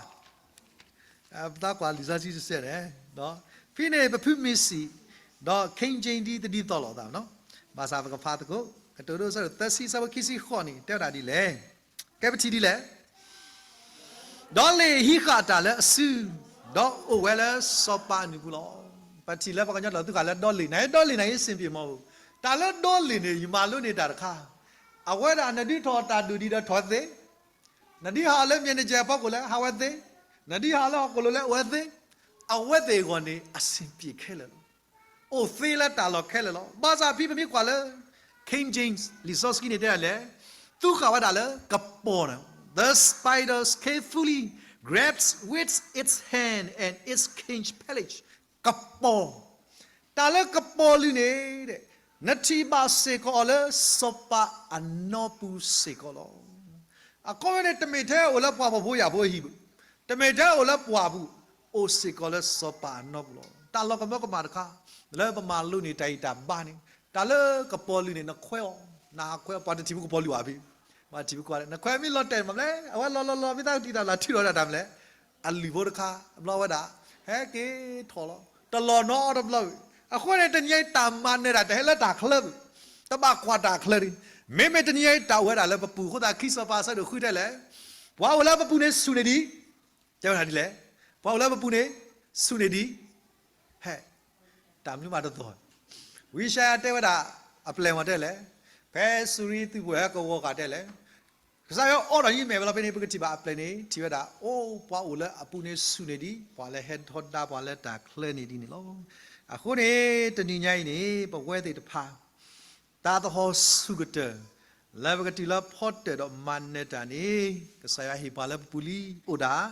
ပသးကွၢ်လံာ်စီဆှံတစဲးန့ၣ်, ဖဲန့ၣ် ပဖုမ့ၢ်စံး, ဒီး King James ဒ်တဒ်သိးလိာ်သးနီၤ, ဘၣ်ဆၣ်ပကဖးသကိး ကတိၤဒိအဆၢဒိၣ်သၢဆံ အဆၢဖိခံဆံဃိးန့ၣ် တဲဝဲဒၣ်ဒ်လဲၣ်. ကဲပထံၣ်ဒ်လဲၣ်. ဒီးလ့ၣ်ဟံးဃာ်တၢ်လၢအစု, ဒီးအိၣ်ဝဲလၢစီၤပၤအနုာ်ပူၤလီၤ. ပထံၣ်လၢပှၤကညီတၢ်သူၣ်ကၢ်လၢဒီလ့ၣ်န့ၣ်, ဒီလ့ၣ်န့ၣ် အဆင်ပြေမးဧိၤ, တၢ်လၢဒီလ့ၣ်န့ၣ် ယမၤလိန့ၢ်တၢ်တခါ, အဝဲဒၣ်နဒုးထီၣ်တၢ်ဒိၣ်ဒံးဒီးထီၣ်သ့, နဒုးဟးလၢ manager အဖီခိၣ်လဲၣ် ဟးဝဲသ့, နဒုးဟးလၢဟီၣ်ခိၣ်လိၤလဲၣ် အိၣ်ဝဲသ့, အဝဲသ့ၣ်အဂီၢ်န့ၣ် အဆင်ပြေခဲလၢာ်လီၤ. အိၣ်သ့လၢတၢ်လီၢ်ခဲလၢာ်လီၤ. ဘၣ်ဆၣ်ဖဲပမ့ၢ်ကွၢ်လၢ King King James လံာ်စီဆှံန့ၣ်တဲဒၣ်လဲၣ်, သူဃာ်ဝဲဒၣ်လၢကပီၤန့ၣ်, the spider carefully grabs with its hand and its cage palate, ကပီၤ, တၢ်လၢကပီၤလုာ်န့ၣ်, နထံၣ်ဘၣ်စ့ၢ်ကီးအီၤလၢစီၤပၤအနီပူၤစ့ၢ်ကီးလီၤ. အခီပညီန့ၣ် တမ့ၢ်ထဲအိၣ်လၢပှၤဖှီၣ်ဖိယာ်ဖိအဟံၣ်ဘၣ်, တမ့ၢ်ထဲအိၣ်လၢပှၢ်ပူၤ, အိၣ်စ့ၢ်ကီးလၢစီၤပၤအနီပူၤလီၤ. တၢ်လီၤကမၢကမၣ်တခါ လၢပမၤလိန့ၢ်တၢ်ဂံၢ်တၢ်ဘါန့ၣ်, တၢ်လၢကပီၤလုာ်န့ၣ် နခွဲးအီၤ, နခွဲးအီၤ ပှၤတထံၣ်ဖိကပီၤလုာ်ဘၣ်ဖဲ, ပှၤထံၣ်ဖိကွၢ်လဲၣ် နခွဲးမ့ၢ်လီၤတဲာ်မးလဲၣ်, အဝဲလီၤလီၤလီၤ မ့ၢ်သးကတံာ်တၢ်လၢထုးထီၣ်ဝဲဒၣ်တၢ်မးလဲၣ်, အလုၢ်ဖိတခါ ဘျီဝဲဒၣ် ဟဲက့ၤထီၣ်လီၤ, တလီၤနီတဘျီဘၣ်. အဃိန့ၣ် တနံၤညါအံၤတၢ်မၤနၢၤတၢ်တဟဲလၢတၢ်ချၢဘၣ်, တဘၣ်ကွၢ်တၢ်ချၢဒံး, မ့မ့ၢ်တနံၤညါအံၤတၢ်အိၣ်ဝဲဒၣ်လၢပပူၤအဃိသတး ခံစီၤပၤအဆၢဒိၣ်ဃုတဲလဲၣ်, ပှၤအိၣ်လၢပပူၤန့ၣ်ဆူၣ်န့ၢ်ဒံး, တဲဝဲဒၣ်ဒ်လဲၣ်, ပှၤအိၣ်လၢပပူၤန့ၣ် ဆူၣ်န့ၢ်ဒံး, ဟဲ, တၢ်မနုၤမးတသီၣ်, ဝံယၡါယၤတဲဝဲဒၣ်, အပျဲၢ်မးတဲလဲၣ်, ဖဲစူၤရံသုးဖိဟဲကဝီၤဃာ်တဲလဲၣ်, ကစၢ်ယွၤအိးထီၣ်ယမဲာ်ဝဲလီၤဖဲန့ၣ် ပကထံၣ်ဘၣ်အပျဲၢ်န့ၣ် ထံၣ်ဝဲဒၣ် အိၣ်ပှၤအိၣ်လၢအပူၤန့ၣ်ဆူၣ်န့ၢ်ဒံး, ပှၤလၢဟဲထီဒါ ပှၤလၢတၢ်ချၢန့ၢ်ဒံးန့ၣ်လီၤ. အဃိန့ၣ် တနံၤညါအံၤန့ၣ် ပဝဲသ့ၣ်တဖၣ် တၢ်သဟီၣ်ဆူၣ်ကတၢၢ် လၢပကတုၤလၢဖီတၢၣ်ဒီးမၤနၢၤတၢ်န့ၣ် ကစၢ်ယွၤဟ့ၣ်ပှၤလၢပပူၤလံအိၣ်ဒၣ်,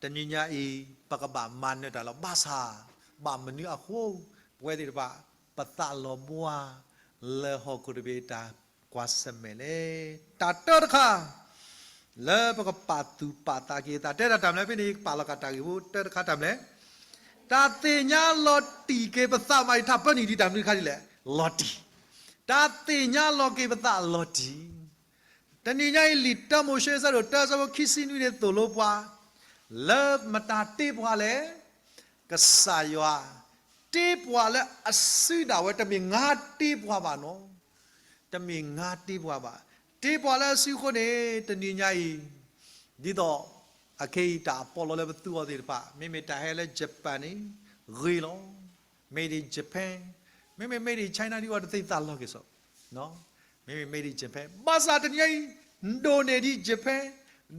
တနံၤညါအံၤ ပကဘၣ်မၤနၢၤတၢ်လီၤ. ဘၣ်ဆၣ် ဘၣ်မနုၤအဃိ ပဝဲသ့ၣ်တဖၣ် ပသးလီၤဘှါ လၢဟီၣ်ခိၣ်တဘ့ၣ်တၢ်ကွၢ်ဆၢၣ်မဲာ်လဲၣ်. တၢ်တၢတခါ လၢပကပာ်သူၣ်ပာ်သးက့ၤသး တဲဒၣ်တၢ်မနုၤလဲၣ်ဖဲန့ၣ် ပာ်လီၤက့ၤတၢ်ဂ့ၢ်ဖိ တၢတခါတၢ်မနုၤလဲၣ်, တၢ်သ့ၣ်ညါလီၤတံၢ်က့ၤပသးမးအံၤ ထးပၢနံၣ်ဒံးတၢ်မနုၤတခါဒ်လဲၣ်, လီၤတံၢ်, တၢ်သ့ၣ်ညါလီၤက့ၤပသးလီၤတံၢ်. တနံၤညါအံၤ လံာ်တၢမိၤၡ့ အဆၢဒိၣ်တၢအဆၢဖိခံဆံနွံန့ၣ် သိၣ်လိပှၤ လၢမတၤတ့ပှၤလဲၣ်, ကစၢ်ယွၤ တ့ပှၤလၢအစုဒၣ်ဝဲ တမ့ၢ်ငါတ့ပှၤဘၣ်နီၤ, တမ့ၢ်ငါတ့ပှၤဘၣ်, တ့ပှၤလၢအစုအဃိန့ၣ် တနံၤညါအံၤ ဒ်သိး အခဲအံၤတၢ်အပီးလီလၢပသူအီၤသ့ၣ်တဖၣ် မ့မ့ၢ်တၢ်ဟဲလၢ Japan န့ၣ် ဂ့ၤလီၤ, Made in Japan, မ့မ့ၢ် Made in China ဒ်အံၤ တသ့သးလီက့ၤစ့ၢ်, မ့မ့ၢ် Made in Japan ဘၣ်ဆၣ်တနံၤညါအံၤ ဒိၣ်န့ၢ်ဒံး Japan,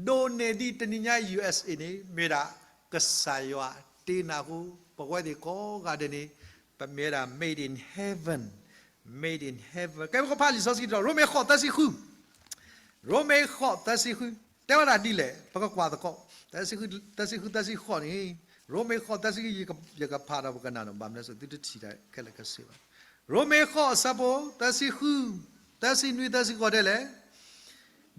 ဒိၣ်န့ၢ်ဒံးတနံၤညါ USA န့ၣ် မ့ၢ်ဒၣ်ကစၢ်ယွၤတ့နၤအဃိ ပဝဲသ့ၣ်ကိးဂၤဒဲးန့ၣ် ပမ့ၢ်ဝဲဒၣ် made in heaven, made in heaven. ကဲပကဖးလံာ်စီဆှံဒီး ရိမ့ၤဃိးသၢဆံဃု, ရိမ့ၤဃိးသၢဆံဃု တဲဝဲဒၣ်ဒ်လဲၣ် ပကကွၢ်သကိး, သၢဆံဃု သၢဆံဃိးန့ၣ်, ရိမ့ၤဃိးသၢဆံဃု ယကဖးဒီးပကနၣ်ဒီး ဘၣ်မနုၤလဲၣ် သုတထံၣ်တၢ်ခဲလၢာ်ခဲဆ့ဘၣ်. ရိမ့ၤဃိးအဆၢဖိ သၢဆံဃု, သၢဆံနွံ သၢဆံဃိးတဲလဲၣ်,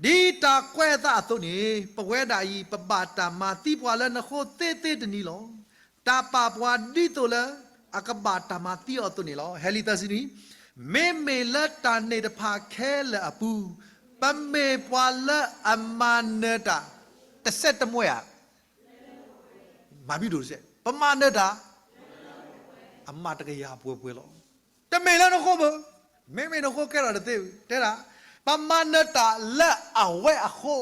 ဒ်တၢ်ကွဲးအသးအသိးန့ၣ် ပဝဲဒၣ်အံၤ ပဘၣ်တၢ်မၤသံပှၤလၢနဃိသ့သ့တနံၤလီၤ. တၢ်ပာ်ပှၤဒ်သိးလၢအကဘၣ်တၢ်မၤသံအီၤအသိးန့ၣ်လီၤ. ဟဲလံာ်သၢဆံနွံ, မ့မ့ၢ်လၢတၢ်န့ၣ်တဖၣ်ခဲလၢာ်အပူၤ, ပမ့ၢ်ပှၤလၢအမၤနၢၤတၢ် တစဲးတမှဲဧါ, မၤဘံဒိၣ်တစဲး, ပမၤနၢၤတၢ် အမၤတကယၤပှဲၤပှဲၤလီၤ. တမ့ၢ်လၢနဃိဘၣ်, မ့မ့ၢ်နဃိကဲထီၣ်တသ့ဘၣ်, တဲဒၣ်, ပမၤနၢၤတၢ်လၢအဝဲအဃိ,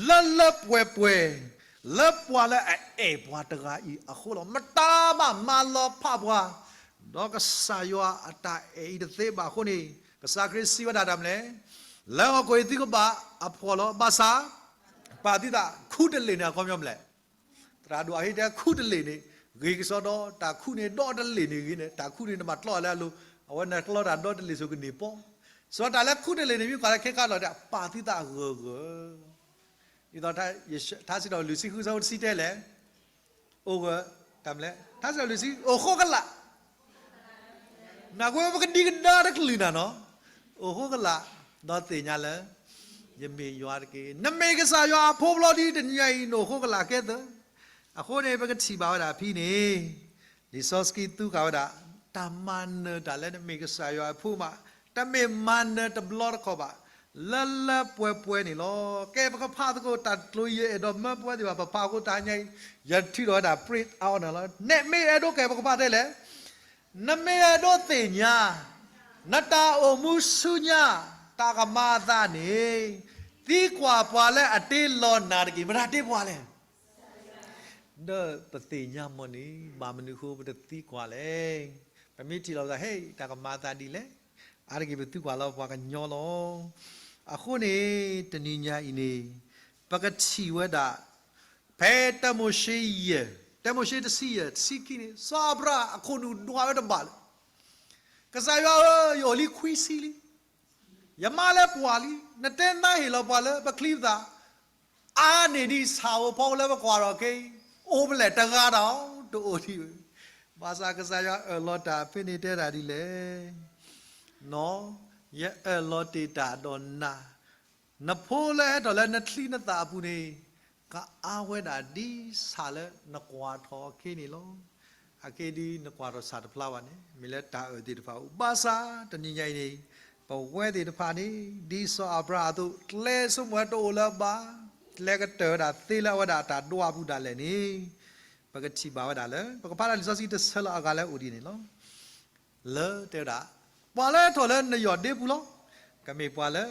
လၢလၢပှဲၤပှဲၤ, လၢပှၤလၢအအဲၣ်ပှၤတဂၤအံၤအဃိလီၤ. မတၤဘၣ်မၤလီၤဖးပှၤ, ဒီးကစၢ်ယွၤအတၢ်အဲၣ်အံၤတသ့ဘၣ်အဃိန့ၣ်, ကစၢ်ခရံာ်စံးဝဲဒၣ်တၢ်မနုၤလဲၣ်, လၢဟီၣ်ခိၣ်အံၤသုကဘၣ်အဖှီၣ်လီၤ. ဘၣ်ဆၣ် ပာ်သုသးခူတလ့ၢ်န့ၣ် အခီပညီမနုၤလဲၣ် သရၣ်ဒိၣ်အဟ့ၣ်တဲခူတလ့ၢ်န့ၣ်, ဂ့ၤကစီဒီ တၢ်ခူန့ၣ်ဒီတလ့ၢ်န့ၣ်ဂ့ၤန့ၣ်, တၢ်ခူန့ၣ်နဘၣ်ကျီအီၤလၢအလိၤ, အဝဲန့ၣ်ကျီတၢ်ဒီတလ့ၢ်ဆိကန့ၢ်ပီ, စးထီၣ်တၢ်လၢခူတလ့ၢ်န့ၣ် မ့ၢ်ကွၢ်လၢခဲခါလီၤဒီး ပာ်သုသးဂၢၢ်ဂၢၢ်, ဒ်သိး ထါစံးထီၣ်ပတြၢၤလွံၢ်ဆံဃု ဆၢဖိတဆံတဲလဲၣ်, အိၣ်ဂၢၢ်, တၢ်မနုၤလဲၣ်, ထါစံးထီၣ်ပတြၢၤလွံၢ်ဆံ အိၣ်ဃိကလာ် နကွၢ်ပကဒံကဒါတကလုာ်နၤနီၤ, အိၣ်ဃိကလာ်, ဒီးသ့ၣ်ညါလၢ ယမ့ၢ်ယွၤတက့ၢ်. နမ့ၢ်ကစၢ်ယွၤအဖိဘျီဒ်တနံၤညါအံၤ နအိၣ်ဃိကလာ်ကဲသၢ. အဃိန့ၣ် ပကထံၣ်ဘၣ်ဝဲဒၣ်ဖဲန့ၣ်, လံာ်စီဆှံသူဃာ်ဝဲဒၣ်, တၢ်မၤနၢၤတၢ်လၢနမ့ၢ်ကစၢ်ယွၤအဖိမး, တမ့ၢ်မၤနၢၤတဘျီတခီၣ်ဘၣ်, လၢလၢပှဲၤပှဲၤန့ၣ်လီၤ. ကဲ ပကဖးသကိးတၢ်ကျိၤယအဲၣ်ဒိးမၢပဝဲသ့ၣ်ဘၣ်, ပဖးဃိတၢ်ညါအံၤ, ယထုးထီၣ်ဝဲဒၣ် print out န့ၣ်လီၤ. နမ့ၢ်အဲၣ်ဒိးကဲ ပကဖးတဲလဲၣ် နမ့ၢ်အဲၣ်ဒိးသ့ၣ်ညါ နတၢ်အိၣ်မူဆူညါ တၢ်ကမၤအသးန့ၣ်, သံကွၢ်ပှၤလၢအတ့လီၤနၤတက့ၢ်. မတၤတ့ပှၤလဲၣ်. ဒီးပသ့ၣ်ညါမ့ၢ်န့ၣ် ဘၣ်မနုၤအဃိပတသံကွၢ်လဲၣ်. ပမ့ၢ်ထံၣ်လီၤပသး ဟဲ တၢ်ကမၤအသးဒ်လဲၣ်, အါတက့ၢ်ပသံကွၢ်လီၤပှၤကညီလီၤ. အဃိန့ၣ် တနံၤညါအံၤန့ၣ် ပကထံၣ်ဝဲဒၣ် ဖဲတၢမိၤၡ့ယဲၢ်, တၢမိၤၡ့တဆံယဲၢ် တဆံခံန့ၣ် စီၤအၤဘြၤဟၣ်အခိၣ်နူာ်ဒွးဝဲတဘၣ်လၢ ကစၢ်ယွၤဧၢ, ယအိၣ်လံခွံဆံလံ. ယမါလၢပှၤလံ, နတဲနါဟ့ၣ်လီၤပှၤလၢပချံပသၣ် အါန့ၢ်ဒံးဆၣ်ဧိၤဖီဧိၤလၢပကွၢ်ထီၣ်ခဲအံၤ, အိၣ်ဖဲလဲၣ်တဂၤဒီး တအိၣ်ဒံးဝဲ. ဘၣ်ဆၣ်ကစၢ်ယွၤအၢၣ်လီၤတၢ်ဖဲန့ၣ်တဲဒၣ်ဒ်လဲၣ်, နီၢ်, ယအၢၣ်လီၤတ့ၢ်တၢ်ဒီးနၤ, နဖိလၢဟဲထီၣ်လၢနချံနသၣ်အပူၤန့ၣ် ကအါဝဲဒၣ်ဒ်ဆၣ်လၢနကွၢ်ထီၣ်ခဲအံၤန့ၣ်လီၤ. အခဲအံၤဒ်နကွၢ်ထီၣ်ဆၣ်တဖျါဘၣ်န့ၣ် မ့ၢ်လၢတၢ်အၢၣ်သ့ၣ်တဖၣ်အိၣ်, ဘၣ်ဆၣ်တနံၤညါအံၤန့ၣ် ပဝဲသ့ၣ်တဖၣ်န့ၣ် ဒ်စီၤအၤဘြၤဟၣ်အသိး ကျဲဆိကမိၣ်ဝဲတအိၣ်လၢၤဘၣ်, ကျဲကတၢၢ်ဝဲဒၣ်သ့လၢအဝဲဒၣ်အတၢ်ဒွးအပူၤဒၣ်လဲာ်န့ၣ် ပကထံၣ်ဘၣ်ဝဲဒၣ်လၢ ပကဖးဒၣ်လံာ်စီဆှံတဆၢလၢအဂၤလၢအအိၣ်ဒ်န့ၣ်လီၤ. လၢတဲဝဲဒၣ်, ပှၤလၢထီၣ်လၢနယီၢ်ဒ့ပူၤလီၤ. ကမ့ၢ်ပှၤလၢ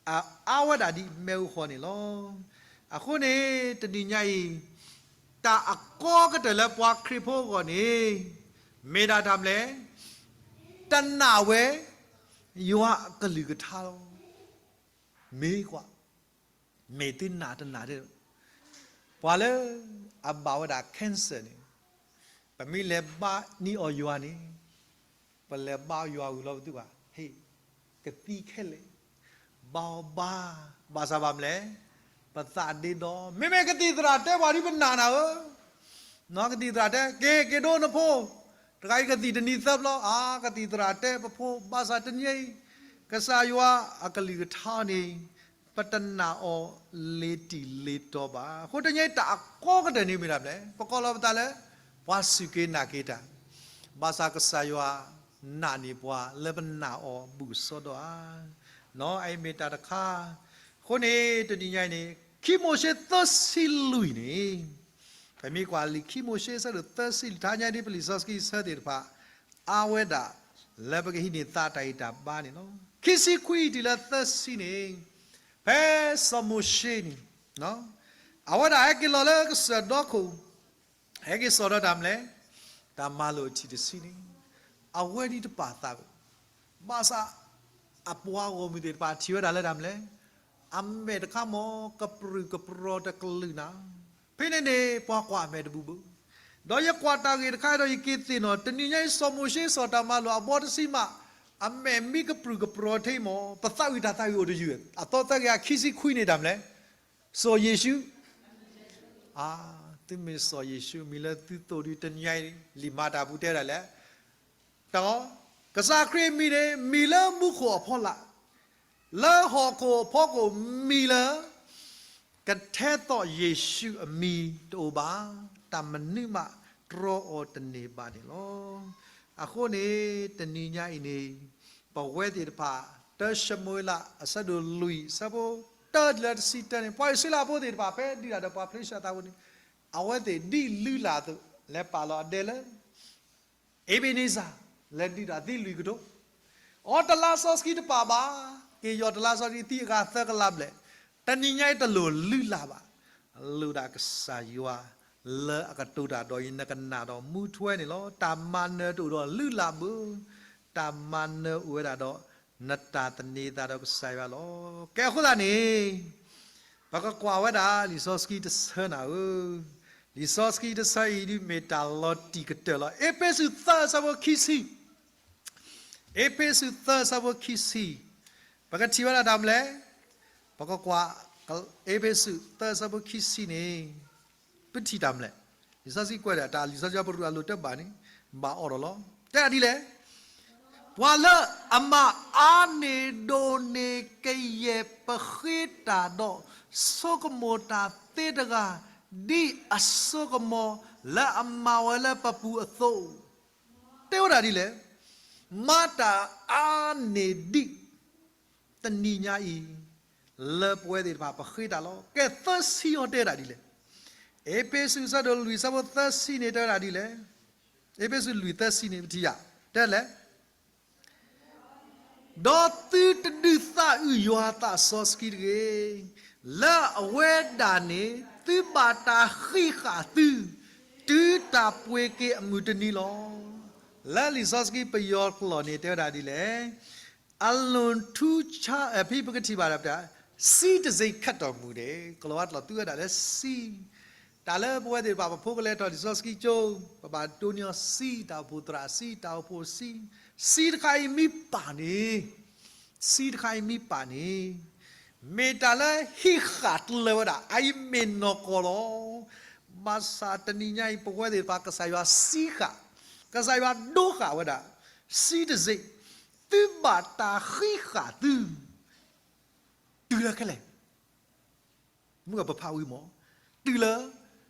အအါဝဲဒၣ်ဒ်မ့ၣ်အူဃီန့ၣ်လီၤ. အဃိန့ၣ် တနံၤညါအံၤ တၢ်အကီကတၢၢ်လၢပှၤခရံာ်ဖိအဂီၢ်န့ၣ် မ့ၢ်ဒၣ်တၢ်မနုၤလဲၣ်, တနာ်ဝဲ ယွၤအကလုၢ်ကထါလီၤ. မ့ၢ်ကွၢ်, မ့ၢ်သုနာ်တနာ်ဒၣ်, ပှၤလၢအဘၣ်ဝဲဒၣ် cancer န့ၣ်, ပမ့ၢ်လဲၤဘါန့ၢ်အီၤယွၤန့ၣ်, ပလဲၤဘါယွၤဝံၤလီၤပသုဘၣ်, ဟ့ၣ်, ကသံခဲလၢာ်, ဘါအီၤဘါ, ဘၣ်ဆၣ်ဘၣ်မနုၤလဲၣ်, ပသးဒ့ဒီ, မ့မ့ၢ်ကသံၣ်သရၣ်တဲပှၤဒ်ပနာ်နၤဧၢ, နီၢ်, ကသံၣ်သရၣ်တဲ, က့ၤ, က့ၤဒိနဖိ, တဂၤအံၤကသံၣ်တနံၤသၢဘျီ, အါ, ကသံၣ်သရၣ်တဲပဖိ, ဘၣ်ဆၣ်တနံၤအံၤ ကစၢ်ယွၤအကလုၢ်ကထါန့ၣ် ပတနာ်အီၤလ့ၤတံၢ်လ့ၤတီၤဘၣ်. အဃိတနံၤအံၤတၢ်အကီကတၢၢ်န့ၣ်မ့ၢ်ဒၣ်မနုၤလဲၣ်, ပကိးလီၤပသးလၢ ပှၤစူၢ်က့ၤနာ်က့ၤတၢ်, ဘၣ်ဆၣ်ကစၢ်ယွၤနာ်န့ၢ်ပှၤလၢပနာ်အီၤဘူးကစီဒီဧါ. နီၢ်, အအံၤမ့ၢ်တၢ်တခါ. အဃိန့ၣ် တနံၤညါအံၤန့ၣ် ခံမိၤၡ့သၢဆံလွံၢ်န့ၣ်, ပမ့ၢ်ကွၢ်လံာ်ခံမိၤၡ့အဆၢဒိၣ်သၢဆံလွံၢ် တနံၤညါဒ်ပလံာ်စီဆှံဆၢသ့ၣ်တဖၣ် အါဝဲဒၣ် လၢပကဟံးန့ၢ်သးတၢ်ဂံၢ်တၢ်ဘါန့ၣ်လီၤ. ခံဆံခွံတုၤလၢသၢဆံန့ၣ်, ဖဲစီၤမိၤၡ့န့ၣ် အဝဲဒၣ်ဟဲက့ၤလီၤလၢကစၢၢ်ဒီခိၣ်, ဟဲက့ၤစိာ်ဒီးတၢ်မနုၤလဲၣ်, တၢ်မၤလိာ်အထံၣ်တဆံန့ၣ်, အဝဲဒ်တပာ်သးဝဲ, ဘၣ်ဆၣ် အပှၤဂီၢ်မုၢ်သ့ၣ်တဖၣ်ထံၣ်ဝဲဒၣ်လၢတၢ်မနုၤလဲၣ်, အမဲာ်တခါမ့ၢ် ကပြုၢ်ကပြီၤတကလုာ်နၤ, ဖဲန့ၣ်န့ၣ် ပှၤကွၢ်အမဲာ်တဘူးဘၣ်. ဒီးယကွၢ်တၢ်ဂ့ၢ်တခါဒီးယက့ၤသ့ၣ်နီၣ် တနံၤညါအံၤ စီၤမိၤၡ့စိာ်တၢ်မၤလိာ်အဘီတဆံမး, အမဲာ်မ့ၢ်ကပြုၢ်ကပြီၤထဲမ့ၢ် ပသးဝံၣ်တၢ်သးဝံၣ်အိၣ်တယုၢ်, အသီသၢကယၤခံဆံခွံန့ၣ်တၢ်မနုၤလဲၣ်, စီၤယ့ၣ်ၡူး အါ, သုမ့ၢ်စီၤယ့ၣ်ၡူး မံၤလၢသုသိၣ်ဒုးတနံၤညါအံၤ လံာ်မၤတၢ်ပူၤတဲဒၣ်လဲၣ်, တၢ်, ကစၢ်ခရံာ်အမံၤန့ၣ် မံၤလၢမူခိၣ်အဖီလာ်, လၢဟီၣ်ခိၣ်အဖီခိၣ်မံၤလၢ ကထဲသိးယ့ၣ်ၡူးအမံၤတအိၣ်ဘၣ်, တၢ်မနုၤမးတြီအီၤတန့ၢ်ဘၣ်န့ၣ်လီၤ. အဃိန့ၣ် တနံၤညါအံၤန့ၣ် ပဝဲသ့ၣ်တဖၣ် တၢ ၡမူၤအ့လး အဆၢဒိၣ်လွံၢ် အဆၢဖိတၢတုၤလၢတဆံတၢန့ၣ် ပှၤအံၣ်စရ့လးဖိသ့ၣ်တဖၣ် ဖဲဒုးတၢ်ဒီးပှၤဖလ့ၡသးဖိန့ၣ် အဝဲသ့ၣ်ဒ်လုၢ်လၢ်အသိး လဲၤပာ်လီၤအဒဲလၢ အ့းဘ့းနံစၤ လဲၤဒုးတၢ်သံလွံၢ်ကထိ, အိ တလါစီဆှံတပာ်ဘၣ်, က့ၤယီၢ်တလါစီဆှံသံအဂၤသၢကလးဘျဲၣ်, တနံၤညါအံၤတလိၣ်လုၢ်လၢ်ဘၣ်, လိၣ်ဒၣ်ကစၢ်ယွၤ လၢအကတိၤတၢ်ဒီးအံၤ နကနၣ်ဒီးမူထွဲန့ၣ်လီၤ. တၢ်မၤနၢၤတအိၣ်ဒီးလုၢ်လၢ်ဘၣ်, တၢ်မၤနၢၤအိၣ်ဝဲဒၣ်ဒီး နတၢ်သန့ၤသးဒီးကစၢ်ယွၤလီၤ. ကဲအဃိသတးန့ၣ် ပကကွၢ်ဝဲဒၣ် လံာ်စီဆှံတဆၢနၤဧၢ, လံာ်စီဆှံတဆၢအံၤဒ်မ့ၢ်တၢ်လီၤတံၢ်ကတၢၢ်လီၤ. အ့းဖ့းစူးသၢဆၢဖိခံဆံ, အ့းဖ့းစူးသၢဆၢဖိခံဆံ, ပကထံၣ်ဝဲဒၣ်တၢ်မနုၤလဲၣ်, ပကကွၢ် အ့းဖ့းစူးသၢဆၢဖိခံဆံန့ၣ် ပထံၣ်တၢ်မနုၤလဲၣ်, လံာ်စီဆှံကွဲးဒၣ်တၢ် လံာ်စီဆှံပရူးအလိၤတဘၣ်န့ၣ် ဘၣ်အီၤဒီးလီၤ. တဲဒၣ်ဒ်လဲၣ်, ပှၤလၢအမၤအါန့ၢ်ဒိၣ်န့ၢ်ကယဲၢ်ပဃ့တၢ်ဒီး ဆိကမိၣ်တၢ်သ့တဂၤ ဒ်အစိကမီၤလၢအမၤဝဲလၢပပူၤအသိး, တဲဝဲဒၣ်ဒ်လဲၣ်, မၤတၢ်အါန့ၢ်ဒံး တနံၤညါအံၤ လၢပဝဲသ့ၣ်တဖၣ်ပဃ့တၢ်လီၤ. ကဲသၢဆံအီၤတဲဝဲဒၣ်ဒ်လဲၣ်, အ့းဖ့းစူးအဆၢဒိၣ်လွံၢ်အဆၢဖိသၢဆံန့ၣ်တဲဝဲဒၣ်ဒ်လဲၣ်, အ့းဖ့းစူးလွံၢ်သၢဆံန့ၣ် ပထံၣ်ယၤ တဲလဲၣ် ဒီးသုတဒုးသးအုးယွၤအသးစီဆှံတဂ့ၤ, လၢအဝဲဒၣ်န့ၣ် သုဘၣ်တၢ်ဃံးဃာ်သု တုၤတၢ်ပှ့ၤက့ၤအမုၢ်တနံၤလီၤ. လၢလံာ်စီဆှံပယီၤကျိာ်န့ၣ် တဲဝဲဒၣ်ဒ်လဲၣ်, အလွန်ထူးခြား, ဖဲပကထံၣ်ဘၣ်ဒီး စည်းတစိတ်ခတ်တော်မူတယ်, ကလီၤဝါကျိာ်သူဝဲဒၣ်လၢစည်း, တၢ်လၢပဝဲသ့ၣ်တဖၣ် ပဖိကလဲၤထီၣ်လံာ်စီဆှံကၠိ, ပဘၣ်ဒိးန့ၢ်အီၤစည်း, တၢ်အိၣ်ဖှိၣ်သရၣ်စည်း, တၢ်အိၣ်ဖှိၣ်စည်း, စည်းတခါအံၤမ့ၢ်ပာ်န့ၣ် ဆံးတခါအံၤမ့ၢ်ပာ်န့ၣ် မ့ၢ်တၢ်လၢဟံးဃာ်ကျၢၤဝဲဒၣ် အအံၤမ့ၢ်နီၢ်ကီၢ်လီၤ. ဘၣ်ဆၣ်တနံၤညါအံၤ ပဝဲသ့ၣ်တဖၣ် ကစၢ်ယွၤဆံးဃာ်, ကစၢ်ယွၤဒိဃာ်ဝဲဒၣ် ဆံးတစ့ၢ်, သုဘၣ်တၢ်ဃံးဃာ်သု တုၤလၢခဲလၢာ် မုၢ်ကပဖးဝံၤမး, တုၤလၢ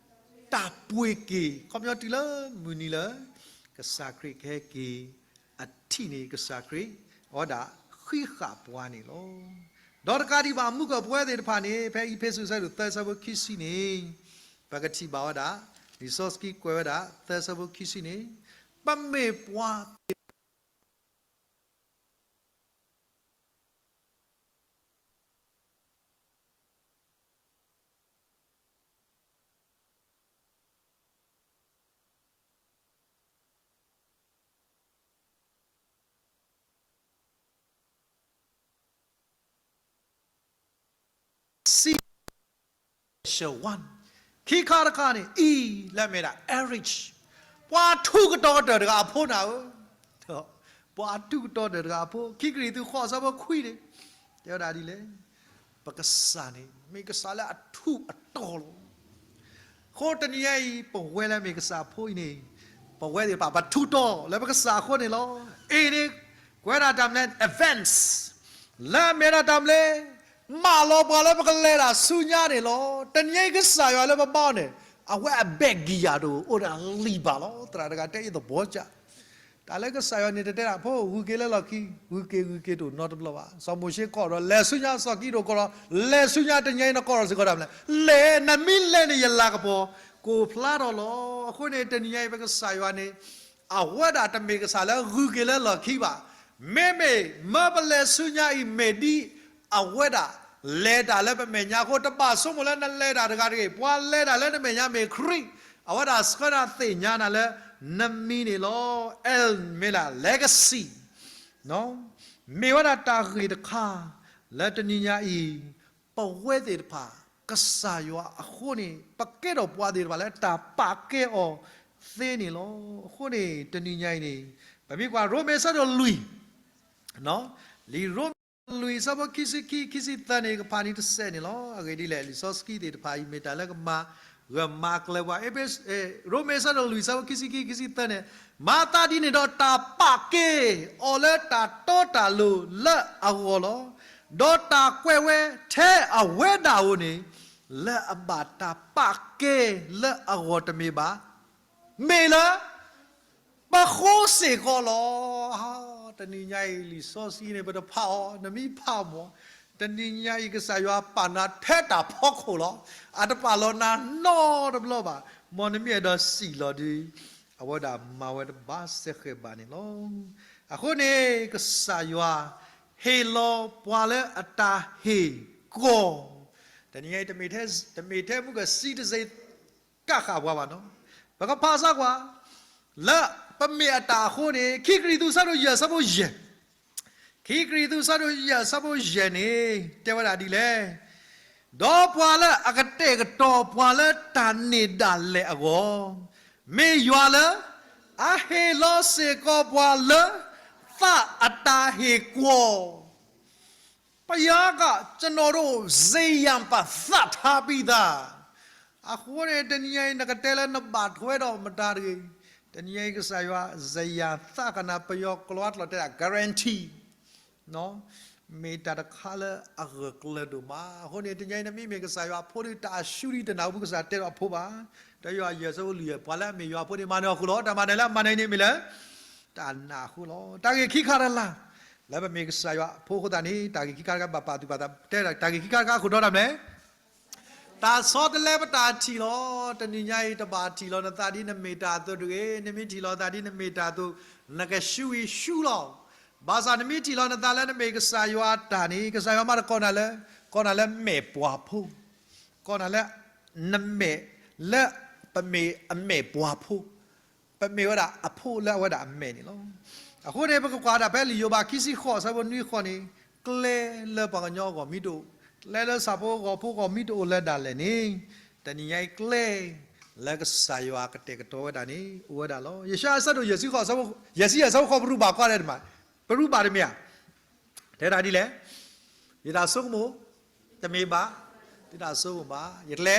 တၢ်ပှ့ၤက့ၤ ခီပညီတုၤလၢမုၢ်နံၤလၢ ကစၢ်ခရံာ်ကဟဲက့ၤ အထံးန့ၣ် ကစၢ်ခရံာ် အဝဲဒၣ်ဃံးဃာ်ပှၤန့ၣ်လီၤ. ဒီးတကးဒံးဘၣ် မုၢ်ကပဝဲသ့ၣ်တဖၣ်န့ၣ် ဖဲအံၤဖ့းစူး အဆၢဒိၣ်သၢ အဆၢဖိခံဆံန့ၣ် ပကထံၣ်ဘၣ်ဝဲဒၣ် လံာ်စီဆှံကွဲးဝဲဒၣ် သၢ အဆၢဖိခံဆံန့ၣ် ပမ့ၢ်ပှၤသ့ၣ်တဖၣ် ဆံ ခံခါတခါန့ၣ် E လၢအမ့ၢ်ဒၣ် average ပှၤထူးကတီၤကတၢၢ်တဂၤအဖိနၤဧၢ, ပှၤထူးကတီၤကတၢၢ်တဂၤအဖိ ခံကရံၣ်သူး ဃိး အဆၢဖိခွံန့ၣ် တဲဝဲဒၣ်ဒ်လဲၣ်, ပကစၢ်န့ၣ် မ့ၢ်ကစၢ်လၢအထူးအတီၤလီၤ. အဃိတနံၤညါအံၤ ပဝဲလၢအမ့ၢ်ကစၢ်အဖိအံၤန့ၣ် ပဝဲသ့ၣ်တဖၣ် ပထူးတီၤလၢပကစၢ်အဃိန့ၣ်လီၤ. အ့န့ၣ် ကွဲးဒၣ်တၢ်မနုၤလဲၣ် advance လၢအမ့ၢ်ဒၣ်တၢ်မနုၤလဲၣ် မၢလီၤပှၤလၢပကလဲၤတၢ်ဆူညါန့ၣ်လီၤ. တနံၤညါအံၤကစၢ်ယွၤလၢပဘါအီၤန့ၣ် အဝဲအဘဲၣ်ကံယၤတအိၣ် အိၣ်ဒၣ်လံာ်ဘၣ်လီၤ. သရၣ်တဂၤတဲအံၤသဘီကၢ် တၢ်လၢကစၢ်ယွၤန့ၣ် တတဲဒၣ်ဖိ ဂုၤက့ၤလၢလီၢ်ခံ, ဂုၤက့ၤဂုၤက့ၤတအိၣ်နီတဘျီဘၣ်. စီၤမိၤၡ့ကိးဒီး လဲၤဆူညါစီၤကံဒိၣ်ကိးဒီး လဲၤဆူညါ တနံၤညါအံၤနကိးဒီးစ့ၢ်ကီးတၢ်မနုၤလဲၣ်, လဲၤ နမ့ၢ်လဲၤန့ၣ် ယလၤကပီၤ ကိးဖျါထီၣ်လီၤ. အဃိန့ၣ် တနံၤညါအံၤ ပကစၢ်ယွၤန့ၣ် အဝဲဒၣ်တမ့ၢ်ကစၢ်လၢဂုၤက့ၤလၢလီၢ်ခံဘၣ်. မ့မ့ၢ် မၢပလဲၤဆူညါအံၤ မ့ၢ်ဒ်အဝဲဒၣ် လဲၤတၢ်လၢပမဲာ်ညါအဃိ တဘၣ်ဆိကမိၣ်လၢနလဲၤတၢ်တဂၤတဂ့ၤ, ပှၤလဲၤတၢ်လၢနမဲာ်ညါမ့ၢ်ခရံာ်, အဝဲဒၣ်ဆှၢနၤသ့ၣ်ညါနၤလၢ နမံၤန့ၣ်လီၤ. L မ့ၢ်ဒၣ် legacy မ့ၢ်ဝဲဒၣ်တၢ်ဂ့ၢ်တခါ လၢတနံၤညါအံၤ ပဝဲသ့ၣ်တဖၣ် ကစၢ်ယွၤအဃိန့ၣ် ပကဲထီၣ်ပှၤသ့ၣ်တဖၣ်လၢတၢ်ပာ်ကဲအီၤသ့န့ၣ်လီၤ. အဃိန့ၣ် တနံၤညါအံၤန့ၣ် ပမ့ၢ်ကွၢ်ရိမ့ၤအဆၢဒိၣ်လွံၢ်, လံာ်ရိမ့ၤလွံၢ်အဆၢဖိခံဆံခံ ခံဆံသၢန့ၣ် ကဖးန့ၣ်တစဲးန့ၣ်လီၤ. အဂ့ၢ်ဒ်လဲၣ် လံာ်စီဆှံသ့ၣ်တဖၣ်အံၤ မ့ၢ်တၢ်လၢကမၤ ဂၢၢ်မၤကျၢၤပှၤ ရိမ့ၤအဆၢဒိၣ်လွံၢ်အဆၢဖိခံဆံခံ ခံဆံသၢန့ၣ်, မၤသးဒ်န့ၣ်ဒီး တၢ်ပာ်ကဲအီၤလၢတၢ်တီတၢ်လိၤလၢအဂီၢ်လီၤ. ဒီးတၢ်ကွဲးဝဲထဲအဝဲဒၣ်ဧိၤန့ၣ် လၢအဘၣ်တၢ်ပာ်ကဲလၢအဂီၢ်တမ့ၢ်ဘၣ် မ့ၢ်လၢ ပဃိစ့ၢ်ကီးလီၤ. တနံၤညါအံၤ လံာ်စီဆှံန့ၣ် ပတဖးအီၤ နမ့ၢ်ဖးမၢ်, တနံၤညါအံၤ ကစၢ်ယွၤပာ်နၤထဲတၢ်ဖီခိၣ်လီၤ. အတပာ်လီၤနၤနီတဘျီဘၣ်. မ်နမ့ၢ်အဲၣ်ဒိးစံၣ်လီၤဒီး အဝဲဒၣ်မၤဝဲတဘၣ်စဲဃဲၤဘၣ်န့ၣ်လီၤ. အဃိန့ၣ် ကစၢ်ယွၤ ဟ့ၣ်လီၤပှၤလၢအတၢ်ဟ့ၣ်ကီၢ်, တနံၤညါအံၤ တမ့ၢ်ထဲမုၢ်ကဆံတစ့ ကးဃာ်ပှၤဘၣ်နီၤ. ပကဖးစၢ်ကွၢ် လၢပမ့ၢ်အတၢ်အဃိန့ၣ် ခံကရံၣ်သူး အဆၢဒိၣ်ယဲၢ် အဆၢဖိယဲၢ်, ခံကရံၣ်သူး အဆၢဒိၣ်ယဲၢ် အဆၢဖိယဲၢ်န့ၣ် တဲဝဲဒၣ်ဒ်လဲၣ်, ဒီးပှၤလၢအကတဲာ်ကတီၤပှၤလၢတၢ်န့ၢ်ဒၣ်လဲာ်အဂီၢ်, မ့ၢ်ယွၤလၢ အဟ့ၣ်လီၤစ့ၢ်ကီးပှၤလၢ သးအတၢ်ဟ့ၣ်ကီၢ် ဘုရားက ကျွန်တော်တို့ ဇာတိပတ်သတ်ထားပြီးသား အဃိန့ၣ် တနံၤညါအံၤ နကတဲလၢနဘၣ်ထွဲဒီးမတၤတဂ့ၤ, တနံၤညါအံၤ ကစၢ်ယွၤ စယၤသးကနၣ် ပယီၤကျိာ်အကျိာ်တဲဒၣ် guarantee မ့ၢ်တၢ်တခါလၢအဂၢၢ်ကျၢၤဒိၣ်မး. အဃိန့ၣ် တနံၤညါအံၤ နမ့မ့ၢ်ကစၢ်ယွၤအဖိဒီး တၢ်အရှုံးဒံးတနၢ်ဟူ ပကစၢ်တဲဒီးအဖိဘၣ်. တယွၤယဲၢ် အဆၢဖိလွံၢ်ယဲၢ် ပှၤလၢအမ့ၢ်ယွၤအဖိန့ၣ် မၤနၢၤအီၤဃုာ်လီၤ. တၢ်မၤနၢၤလၢအမၤနၢၤအံၤန့ၣ်မ့ၢ်လၢ တၢ်နၢ်ဟူလီၤ. တၢ်ဂ့ၢ်ခံခါတခါ လၢပမ့ၢ်ကစၢ်ယွၤအဖိအဃိသတးန့ၣ် တၢ်ဂ့ၢ်ခံခါတခါ ဘၣ်ပာ်သူၣ်ပာ်သး တဲတၢ်ဂ့ၢ်ခံခါတခါ အခိၣ်တီတၢ်မနုၤလဲၣ်, တၢ်ဆီတလဲပတၢ်ထံၣ်လီၤ. တနံၤညါအံၤ တဘၣ်ထံၣ်လီၤနသးဒ်နမ့ၢ်တၢ်အသိးတဂ့ၤ. နမ့ၢ်ထံၣ်လီၤနသးဒ်နမ့ၢ်တၢ်အသိး နကရှုံးအံၤရှုံးလီၤ. ဘၣ်ဆၣ်နမ့ၢ်ထံၣ်လီၤနသးလၢ နမ့ၢ်ကစၢ်ယွၤအတၢ်န့ၣ် ကစၢ်ယွၤမ့ၢ်တကိးနၤလၢ ကိးနၤလၢမဲာ်ပှၤဖိ, ကိးနၤလၢ နမဲာ်လၢ ပမ့ၢ်အမဲာ်ပှၤဖိ, ပမ့ၢ်ဝဲဒၣ်အဖိလၢအဝဲဒၣ်အမဲာ်န့ၣ်လီၤ. အဃိန့ၣ် ပကကွၢ်ဒၣ်ဖဲလံာ်ယိၤဘးခံဆံဃိး အဆၢဖိနွံဃိးန့ၣ်, ကျဲလၢပှၤကညီအဂီၢ်မ့ၢ်တအိၣ်, ကျဲလၢဆၣ်ဖိကီၢ်ဖိအဂီၢ်မ့ၢ်တအိၣ်လၢဒၣ်လဲာ်န့ၣ်, တနံၤညါအံၤကျဲ လၢကစၢ်ယွၤကတဲာ်ကတီၤဝဲဒၣ်န့ၣ် အိၣ်ဝဲဒၣ်လီၤ. ယၡါယၤ အဆၢဒိၣ်ယဲၢ်ဆံဃိး အဆၢဖိ ယဲၢ်ဆံယဲၢ် အဆၢဖိဃိး ပရူးဘၣ်ကွၢ်ဒဲးတမး, ပရူးဘၣ်တမ့ၢ်ဧါ. တဲဒၣ်ဒ်လဲၣ်, ယတၢ်ဆိကမိၣ် တမ့ၢ်ဘၣ်သုတၢ်ဆိကမိၣ်ဘၣ်, ယကျဲ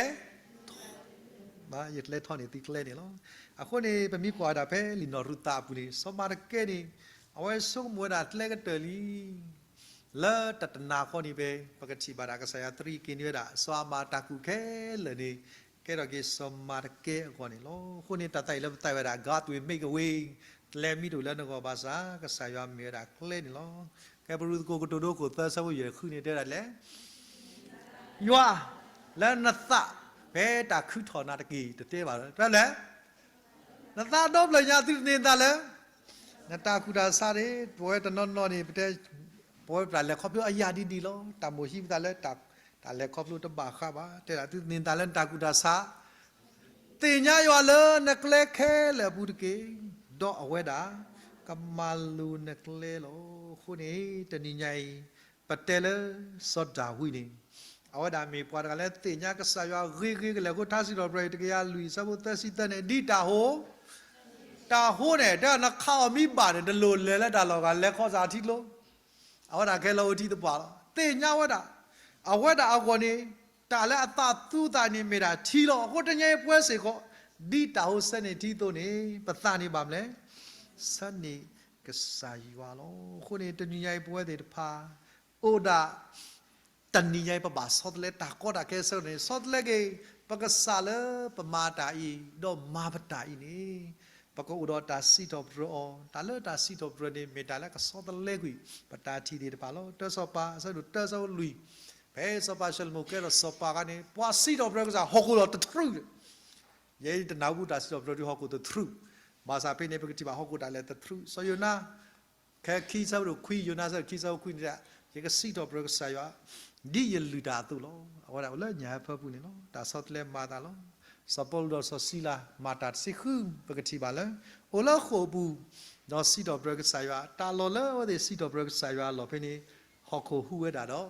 ယကျဲထီၣ်န့ၢ်သုကျဲန့ၣ်လီၤ. အဃိန့ၣ် ပမ့ၢ်ကွၢ်ဝဲဒၣ်ဖဲလံာ်နီၢ်ရူၤသးအပူၤန့ၣ် စီၤမၤတကဲန့ၣ် အဝဲဆိကမိၣ်ဝဲဒၣ်ကျဲကတၢၢ်လံ လၢတၢ်တနၤဃီန့ၣ်ဖဲ ပကထံၣ်ဘၣ်ဒၣ်ကစၢ်ယွၤတရံးက့ၤန့ၢ်ဝဲဒၣ် စီၤအၤမၣ်တၢ်ကူၣ်ခဲလၢာ်န့ၣ် ကဲထီၣ်က့ၤစီၤမၤတကဲအဂီၢ်န့ၣ်လီၤ. အဃိန့ၣ် တၢ်သးအံၤလၢပသးဝဲဒၣ် God will make a way, ကျဲမ့ၢ်တအိၣ်လၢနဂီၢ်ဘၣ်ဆၣ် ကစၢ်ယွၤမ့ၢ်ဝဲဒၣ်ကျဲန့ၣ်လီၤ. ကဲ ပရူးသကိးကတိၤဒိခိၣ်သၢဆၢဖိယဲၢ်ဃုန့ၣ် တဲဒၣ်လဲၣ် ယွၤလၢနသး ဖဲတၢ်ခုထီၣ်နၤတက့ၢ် တတဲဘၣ်လၢ တဲလဲၣ် နသးဒီဖျၢၣ်ညါ သုတသ့ၣ်ညါလၢ နတၢ်ကူၣ်တၢ်ဆးန့ၣ် ပဝဲတနီၤနီၤန့ၣ် ပတဲ ပဝဲပတၢ်လဲၤခီဖျိအယၢ်ဒ်ဒ်လီၤ. တၢ်မိၣ်ဟံးပသးလၢ တၢ်လဲၤခီဖျိတဘၣ်ဃးဘၣ်. တဲဒၣ်သုသ့ၣ်ညါလၢနတၢ်ကူၣ်တၢ်ဆး သ့ၣ်ညါယွၤလၢနကျဲခဲလၢာ်အပူၤတက့ၢ်, ဒီးအဝဲဒၣ် ကမၤလိၤနကျဲလီၤ. အဃိန့ၣ် တနံၤညါအံၤ ပတဲလၢစီၤဒၤဝံးန့ၣ် အဝဲဒၣ်မ့ၢ်ပှၤတဂၤလၢသ့ၣ်ညါကစၢ်ယွၤဂ့ၤဂ့ၤကလဲာ်အဃိ ထါစံးထီၣ်ပတြၢၤတကယၤလွံၢ် အဆၢဖိသၢဆံသၢန့ၣ် ဒ်တၢ်ဟိ တၢ်ဟိန့ၣ် တဲနခးအီၤမ့ၢ်ဘၣ်န့ၣ် တလိၣ်လဲၤလၢတၢ်လီၢ်ဂၤ လဲၤခီစၢ်ထံကျိ အဝဲဒၣ်ခဲလၢာ်အိၣ်ထံသပှၢ်လီၤ. သ့ၣ်ညါဝဲဒၣ် အဝဲဒၣ်အဂီၢ်န့ၣ် တၢ်လၢအသးသူသးန့ၣ်မ့ၢ်ဒၣ်ထံလီၤ. အဃိတနံၤညါအံၤပဝဲစ့ၢ်ကီး ဒ်တၢ်ဟိဆၢန့ၢ်ထံအသိးန့ၣ် ပသးန့ၣ်ဘၣ်မနုၤလဲၣ်, ဆၢန့ၢ်ကစၢ်ယွၤလီၤ. အဃိန့ၣ် တနံၤညါအံၤပဝဲသ့ၣ်တဖၣ် အိၣ်ဒၣ် တနံၤညါအံၤ ပဘၣ်ဆီတလဲတၢ်ကီတၢ်ခဲအဆၢန့ၣ် ဆီတလဲက့ၤ ပကစၢ်လၢပမၤတၢ်အံၤ ဒီးမၤပတၢ်အံၤန့ၣ် ပကအိၣ်ဒီးတၢ်စံးထီၣ်ပတြၢၤအီၤ, တၢ်လၢတၢ်စံးထီၣ်ပတြၢၤန့ၣ် မ့ၢ်တၢ်လၢကဆီတလဲကွံာ် ပတၢ်ထံၣ်သ့ၣ်တဖၣ်လီၤ. တၢ်စီၤပၤ အဆၢဒိၣ်တၢ အဆၢဖိလွံၢ်, ဖဲစီၤပၤၡလိၤမိၣ်ကဲထီၣ်စီၤပၤအခါန့ၣ် ပှၤစံးထီၣ်ပတြၢၤကစၢ် ဟီၣ်ခိၣ်လီၤတထြူး, ယဲတနၢ်ဟူတၢ်စံးထီၣ်ပတြၢၤဒ်ဟီၣ်ခိၣ်တထြူး, ဘၣ်ဆၣ်ဖဲန့ၣ် ပကထံၣ်ဘၣ်ဟီၣ်ခိၣ်ဒၣ်လဲာ်တထြူး, စီၤယိၤနါ ခဲခံဆၢဒိၣ်ခွံ, ယိၤနါ ဆၢဒိၣ်ခံဆၢဖိခွံန့ၣ် ယကစံးထီၣ်ပတြၢၤကစၢ်ယွၤ ဒ်ယလုၢ်တၢ်အသိးလီၤ. အဝဲဒၣ်အိၣ်လၢညၣ်ဟၢဖၢပူၤန့ၣ်လီၤ. တၢ်ဆီတလဲမၤအသးလီၤ. စီၤပီလူးဒီးစီၤစံလၤ မၤတၢ်တဆံဃု, ပကထံၣ်ဘၣ်လၢ အိၣ်လၢဃိာ်ပူၤ ဒီးစံးထီၣ်ပတြၢၤကစၢ်ယွၤ, တၢ်လီၢ်လၢအဝဲသ့ၣ်စံးထီၣ်ပတြၢၤကစၢ်ယွၤအလီၢ်ဖဲန့ၣ် ဟီၣ်ခိၣ်ဟူးဝဲဒၣ်ဒီး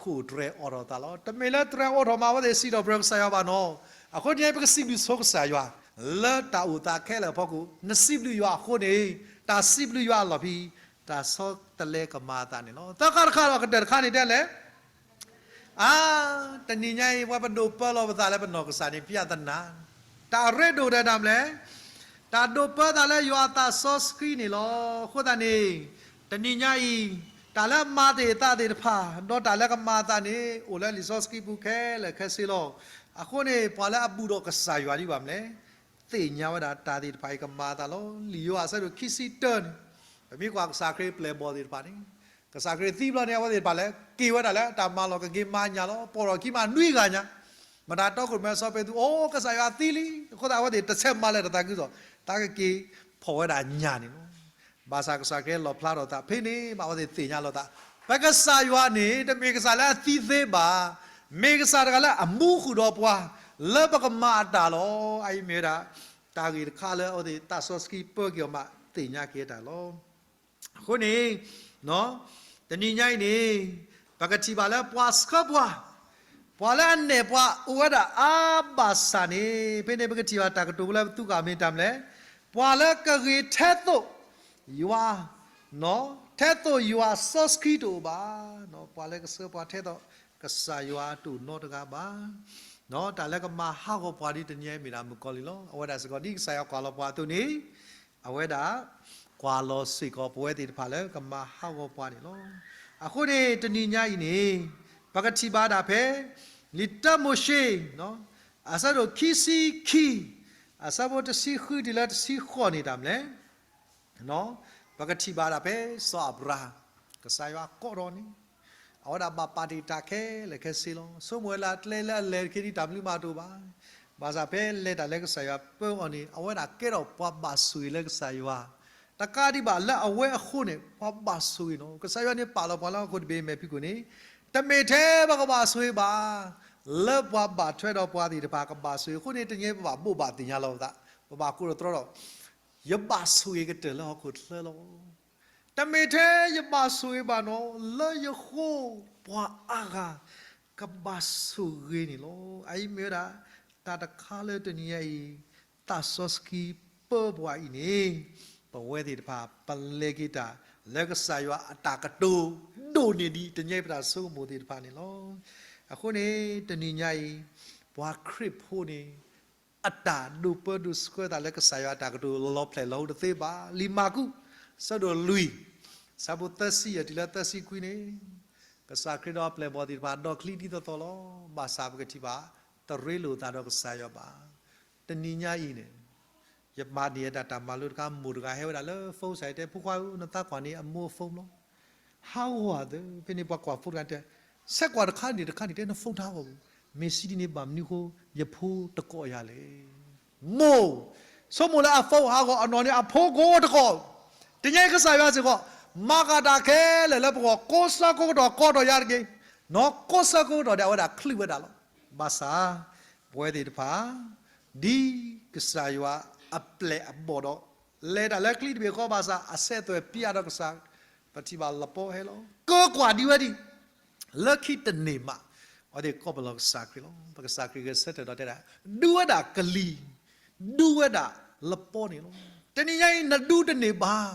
ဃိာ်တြဲၤအိးထီၣ်အသးလီၤ. တမ့ၢ်လၢတြဲၤအိးထီၣ်မး အဝဲသ့ၣ်စံးထီၣ်ပတြၢၤကစၢ်ယွၤဘၣ်နီၤ. အဃိန့ၣ် ပကစံးဘျုးဆိကစၢ်ယွၤ လၢတၢ်အိၣ်သးခဲလၢာ်အဖီခိၣ်, နစံးဘျုးယွၤအဃိန့ၣ် တၢ်စံးဘျုးယွၤအလီၢ်ဖဲ တၢ်ဆီတလဲကမၤအသးန့ၣ်လီၤ. သၢခါတခါဒီးကတၢၢ်တခါန့ၣ်တဲလဲၣ် အါ, တနံၤညါအံၤ ပှၤပဒိးပၢလီၤပသးလၢပနီၢ်ကစၢ်န့ၣ် ပျၢ်သနာ်, တၢ်အရ့ဒိၣ်ဒဲးတၢ်မနုၤလဲၣ်, တၢ်ဒိးပၢသးလၢယွၤအသးစီဆှံန့ၣ်လီၤ. အဃိသတးန့ၣ် တနံၤညါအံၤ တၢ်လၢအမၤတ့ၢ်အသးသ့ၣ်တဖၣ် ဒီးတၢ်လၢကမၤအသးန့ၣ် အိၣ်လၢလံာ်စီဆှံပူၤခဲလၢာ်ခဲဆ့လီၤ. အဃိန့ၣ် ပှၤလၢအဘူၣ်ထီၣ်ကစၢ်ယွၤဒံးဘၣ်မနုၤလဲၣ်, သ့ၣ်ညါဝဲဒၣ်တၢ်သ့ၣ်တဖၣ်အံၤကမၤအသးလီၤ. လံာ်ယိၤဟၣ်အဆၢဒိၣ်ခံဆံတၢန့ၣ် ပမ့ၢ်ကွၢ်ကစၢ်ခရံာ်ပျဲၢ်ဘီၣ်သ့ၣ်တဖၣ်န့ၣ် ကစၢ်ခရံာ်သံဘျီန့ၣ် အဝဲသ့ၣ်တဖၣ်လဲၤက့ၤဝဲဒၣ်လၢတၢ်မၤလီၢ်ကက့ၤမၤညၣ်လီၤ. ပိာ်ထီၣ်ခံမးနွံဂၤညါ, မတၤတီခိၣ်ရိၣ်မဲစီၤပ့းတရူး အိၣ်ကစၢ်ယွၤသံလံ, အဃိသတးအဝဲသ့ၣ်တဆဲးမၤလၢတၢ်သးခုကစီၣ်, တၢ်ကက့ၤဖီၣ်ဝဲဒၣ်ညၣ်န့ၣ်လီၤ. ဘၣ်ဆၣ်ကစၢ်ခရံာ်လီၣ်ဖျါထီၣ်သးဖဲန့ၣ် ဘၣ်အဝဲသ့ၣ်သ့ၣ်ညါလီၤသး, ပကစၢ်ယွၤန့ၣ် တမ့ၢ်ကစၢ်လၢအသံသ့ဘၣ်, မ့ၢ်ကစၢ်တဂၤလၢအမူဃုာ်ဒီးပှၤ လၢပကမၤအတၢ်လီၤ. အအံၤမ့ၢ်ဝဲဒၣ် တၢ်ဂ့ၢ်တခါလၢအဝဲသ့ၣ်သးစီဆှံပၢက့ၤအီၤမး သ့ၣ်ညါက့ၤတၢ်လီၤ. အဃိန့ၣ် တနံၤညါအံၤန့ၣ် ပကထံၣ်ဘၣ်လၢပှၤဆှၢပှၤ, ပှၤလၢအနဲၣ်ပှၤအိၣ်ဝဲဒၣ်အါဘၣ်ဆၣ်န့ၣ် ဖဲန့ၣ်ပကထံၣ်ဘၣ်တၢ်ကတိၤလၢပသူၣ်ကၢ်မ့ၢ်တၢ်မနုၤလဲၣ်, ပှၤလၢကဂ့ၤထဲသိးယွၤ, ထဲသိးယွၤစီဆှံတအိၣ်ဘၣ်, ပှၤလၢကဆှၢပှၤထဲသိးကစၢ်ယွၤတအိၣ်နီတဂၤဘၣ်. တၢ်လၢကမၤဟးဂီၤပှၤဒ်တနံၤအံၤမ့ၢ်ဒၣ်မုၣ်ကီၤလံၢ်လီၤ. အဝဲဒၣ်စ့ၢ်ကီးဒ်ကစၢ်ယွၤကွၢ်လီၤပှၤအသိးန့ၣ် အဝဲဒၣ် ကွၢ်လီၤစ့ၢ်ကီးပဝဲသ့ၣ်တဖၣ်လၢကမၤဟးဂီၤပှၤန့ၣ်လီၤ. အဃိန့ၣ် တနံၤညါအံၤန့ၣ် ပကထံၣ်ဘၣ်ဒၣ်ဖဲ လံာ်တၢမိၤၡ့ အဆၢဒိၣ်ခံဆံခံ အဆၢဖိတဆံဃုတုၤလၢတဆံဃိးန့ၣ်တၢ်မနုၤလဲၣ် ပကထံၣ်ဘၣ်ဒၣ်ဖဲစီၤအၤဘြၤဟၣ် ကစၢ်ယွၤကိးထီၣ်န့ၣ် အဝဲဒၣ်ဘၣ်ပာ်တ့ၢ်တၢ်ခဲလၢာ်ခဲဆ့လီၤ. ဆိကမိၣ်ဝဲလၢအကျဲလၢအလဲၤတခ့ဒ်တၢ်မနုၤမးတအိၣ်ဘၣ်. ဘၣ်ဆၣ်ဖဲလဲၤတၢ်လၢကစၢ်ယွၤပၢအီၤန့ၣ် အဝဲဒၣ်ကဲထီၣ်ပှၤဘၣ်ဆိၣ်ဂ့ၤလၢကစၢ်ယွၤ တကးဒံးဘၣ်လၢအဝဲအဃိန့ၣ် ပှၤဘၣ်ဆိၣ်ဂ့ၤနီၤ. ကစၢ်ယွၤန့ၣ်ပာ်လီၤပှၤလၢဟီၣ်ခိၣ်တဘ့ၣ်မဲာ်ဖံးခိၣ်န့ၣ် တမ့ၢ်ထဲပကဘၣ်ဆိၣ်ဂ့ၤဘၣ် လၢပှၤဘၣ်ထွဲဒီးပှၤသ့ၣ်တဖၣ်ကဘၣ်ဆိၣ်ဂ့ၤအဃိန့ၣ် တနံၤပဘၣ်ဘိးဘၣ်သ့ၣ်ညါလီၤပသး, ပဘၣ်ကိးထီၣ်တြီထီၣ် ယဘၣ်ဆိၣ်ဂ့ၤကတၢၢ်လၢဟီၣ်ခိၣ်ချၢလီၤ. တမ့ၢ်ထဲယဘၣ်ဆိၣ်ဂ့ၤဘၣ်နီၤ လၢယဃိပှၤအါဂၤကဘၣ်ဆိၣ်ဂ့ၤန့ၣ်လီၤ. အအံၤမ့ၢ်ဝဲဒၣ် တၢ်တခါလၢတနံၤညါအံၤ သးစီဆှံပၢပှၤအံၤန့ၣ် ပဝဲသ့ၣ်တဖၣ် ပလဲၤက့ၤတၢ် လၢကစၢ်ယွၤအတၢ်ကတိၤဒိၣ်န့ၢ်ဒံး တနံၤအံၤပတၢ်ဆိကမိၣ်သ့ၣ်တဖၣ်န့ၣ်လီၤ. အဃိန့ၣ် တနံၤညါအံၤ ပှၤခရံာ်ဖိန့ၣ် အတၢ်ဒိးပၢဒိးဆှၢသးလၢကစၢ်ယွၤအတၢ်ကတိၤလီၤဖျဲၣ်လီၤဟူတသ့ဘၣ်. လံာ်မၢ်ကူး အဆၢဒိၣ်လွံၢ် အဆၢဖိသၢဆံယဲၢ်တုၤလၢသၢဆံခွံန့ၣ် ကစၢ်ခရံာ်ဒီးအပျဲၢ်အဘီၣ်သ့ၣ်တဖၣ် ဒီးချံဒ်သိးသိးလီၤ. ဘၣ်ဆၣ်ပကထံၣ်ဘၣ် တရ့လိာ်သးဒီးကစၢ်ယွၤဘၣ်. တနံၤညါအံၤန့ၣ် ယမၤန့ၢ်ယတၢ်မၤလိတခါ မိၢ်တဂၤဟဲဝဲဒၣ်လၢ phone စ့ၢ်တဲ ဖိခွါဧၢ နသးကွၢ်န့ၢ်အမိၢ်အ phone လီၤ. ဟးဂီၤသၢ ဖဲန့ၣ်ပှၤကွၢ်ဖိတဂၤတဲ ဆဲးကွၢ်တခါန့ၣ်တခါန့ၣ် တဲန phone တဟးဂီၤဘၣ်. မ့ၢ်စံးဒ်န့ၣ် ဘၣ်မနုၤဃိ ယဖိတကိးယၤလဲၣ်. မိၢ် ဆိကမိၣ်လၢအ phone ဟးဂီၤအနီၢ်န့ၣ် အဖိကိးတကိး. တနံၤညါအံၤကစၢ်ယွၤစ့ၢ်ကီး မၤဃာ်တၢ်ခဲလၢာ်လၢပဂီၢ် ကိးဆၢကိးကတီၢ်ကိးထီၣ်ယၤတက့ၢ်. နီၢ်ကိးဆၢကိးကတီၢ်ဒီး အဝဲဒၣ်ချုးဝဲဒၣ်လီၤ. ဘၣ်ဆၣ် ပဝဲသ့ၣ်တဖၣ် ဒ်ကစၢ်ယွၤအပျဲၢ်အဘီၣ်ဒီး လဲၤတၢ်လၢချံတဘ့ၣ်ဃီဘၣ်ဆၣ် အဆဲးသွဲၣ်ပျံၤအါဒီးကစၢ်, ပထံၣ်ဘၣ်လပီဟဲလီၤ. ကကွၢ်ဒံးဝဲဒံး လၢခံတန့ၢ်မး အဝဲသ့ၣ်ကိးပလီၢ်ကစၢ်ခရံာ်လီၤ. ပကစၢ်ခရံာ်ဂဲၤဆၢထၢၣ်ဒီးတဲဒၣ် ဒူဝဲဒၣ်ကလံၤ, ဒူဝဲဒၣ်လပီန့ၣ်လီၤ. တနံၤညါအံၤ နဒူတန့ၢ်ဘၣ်.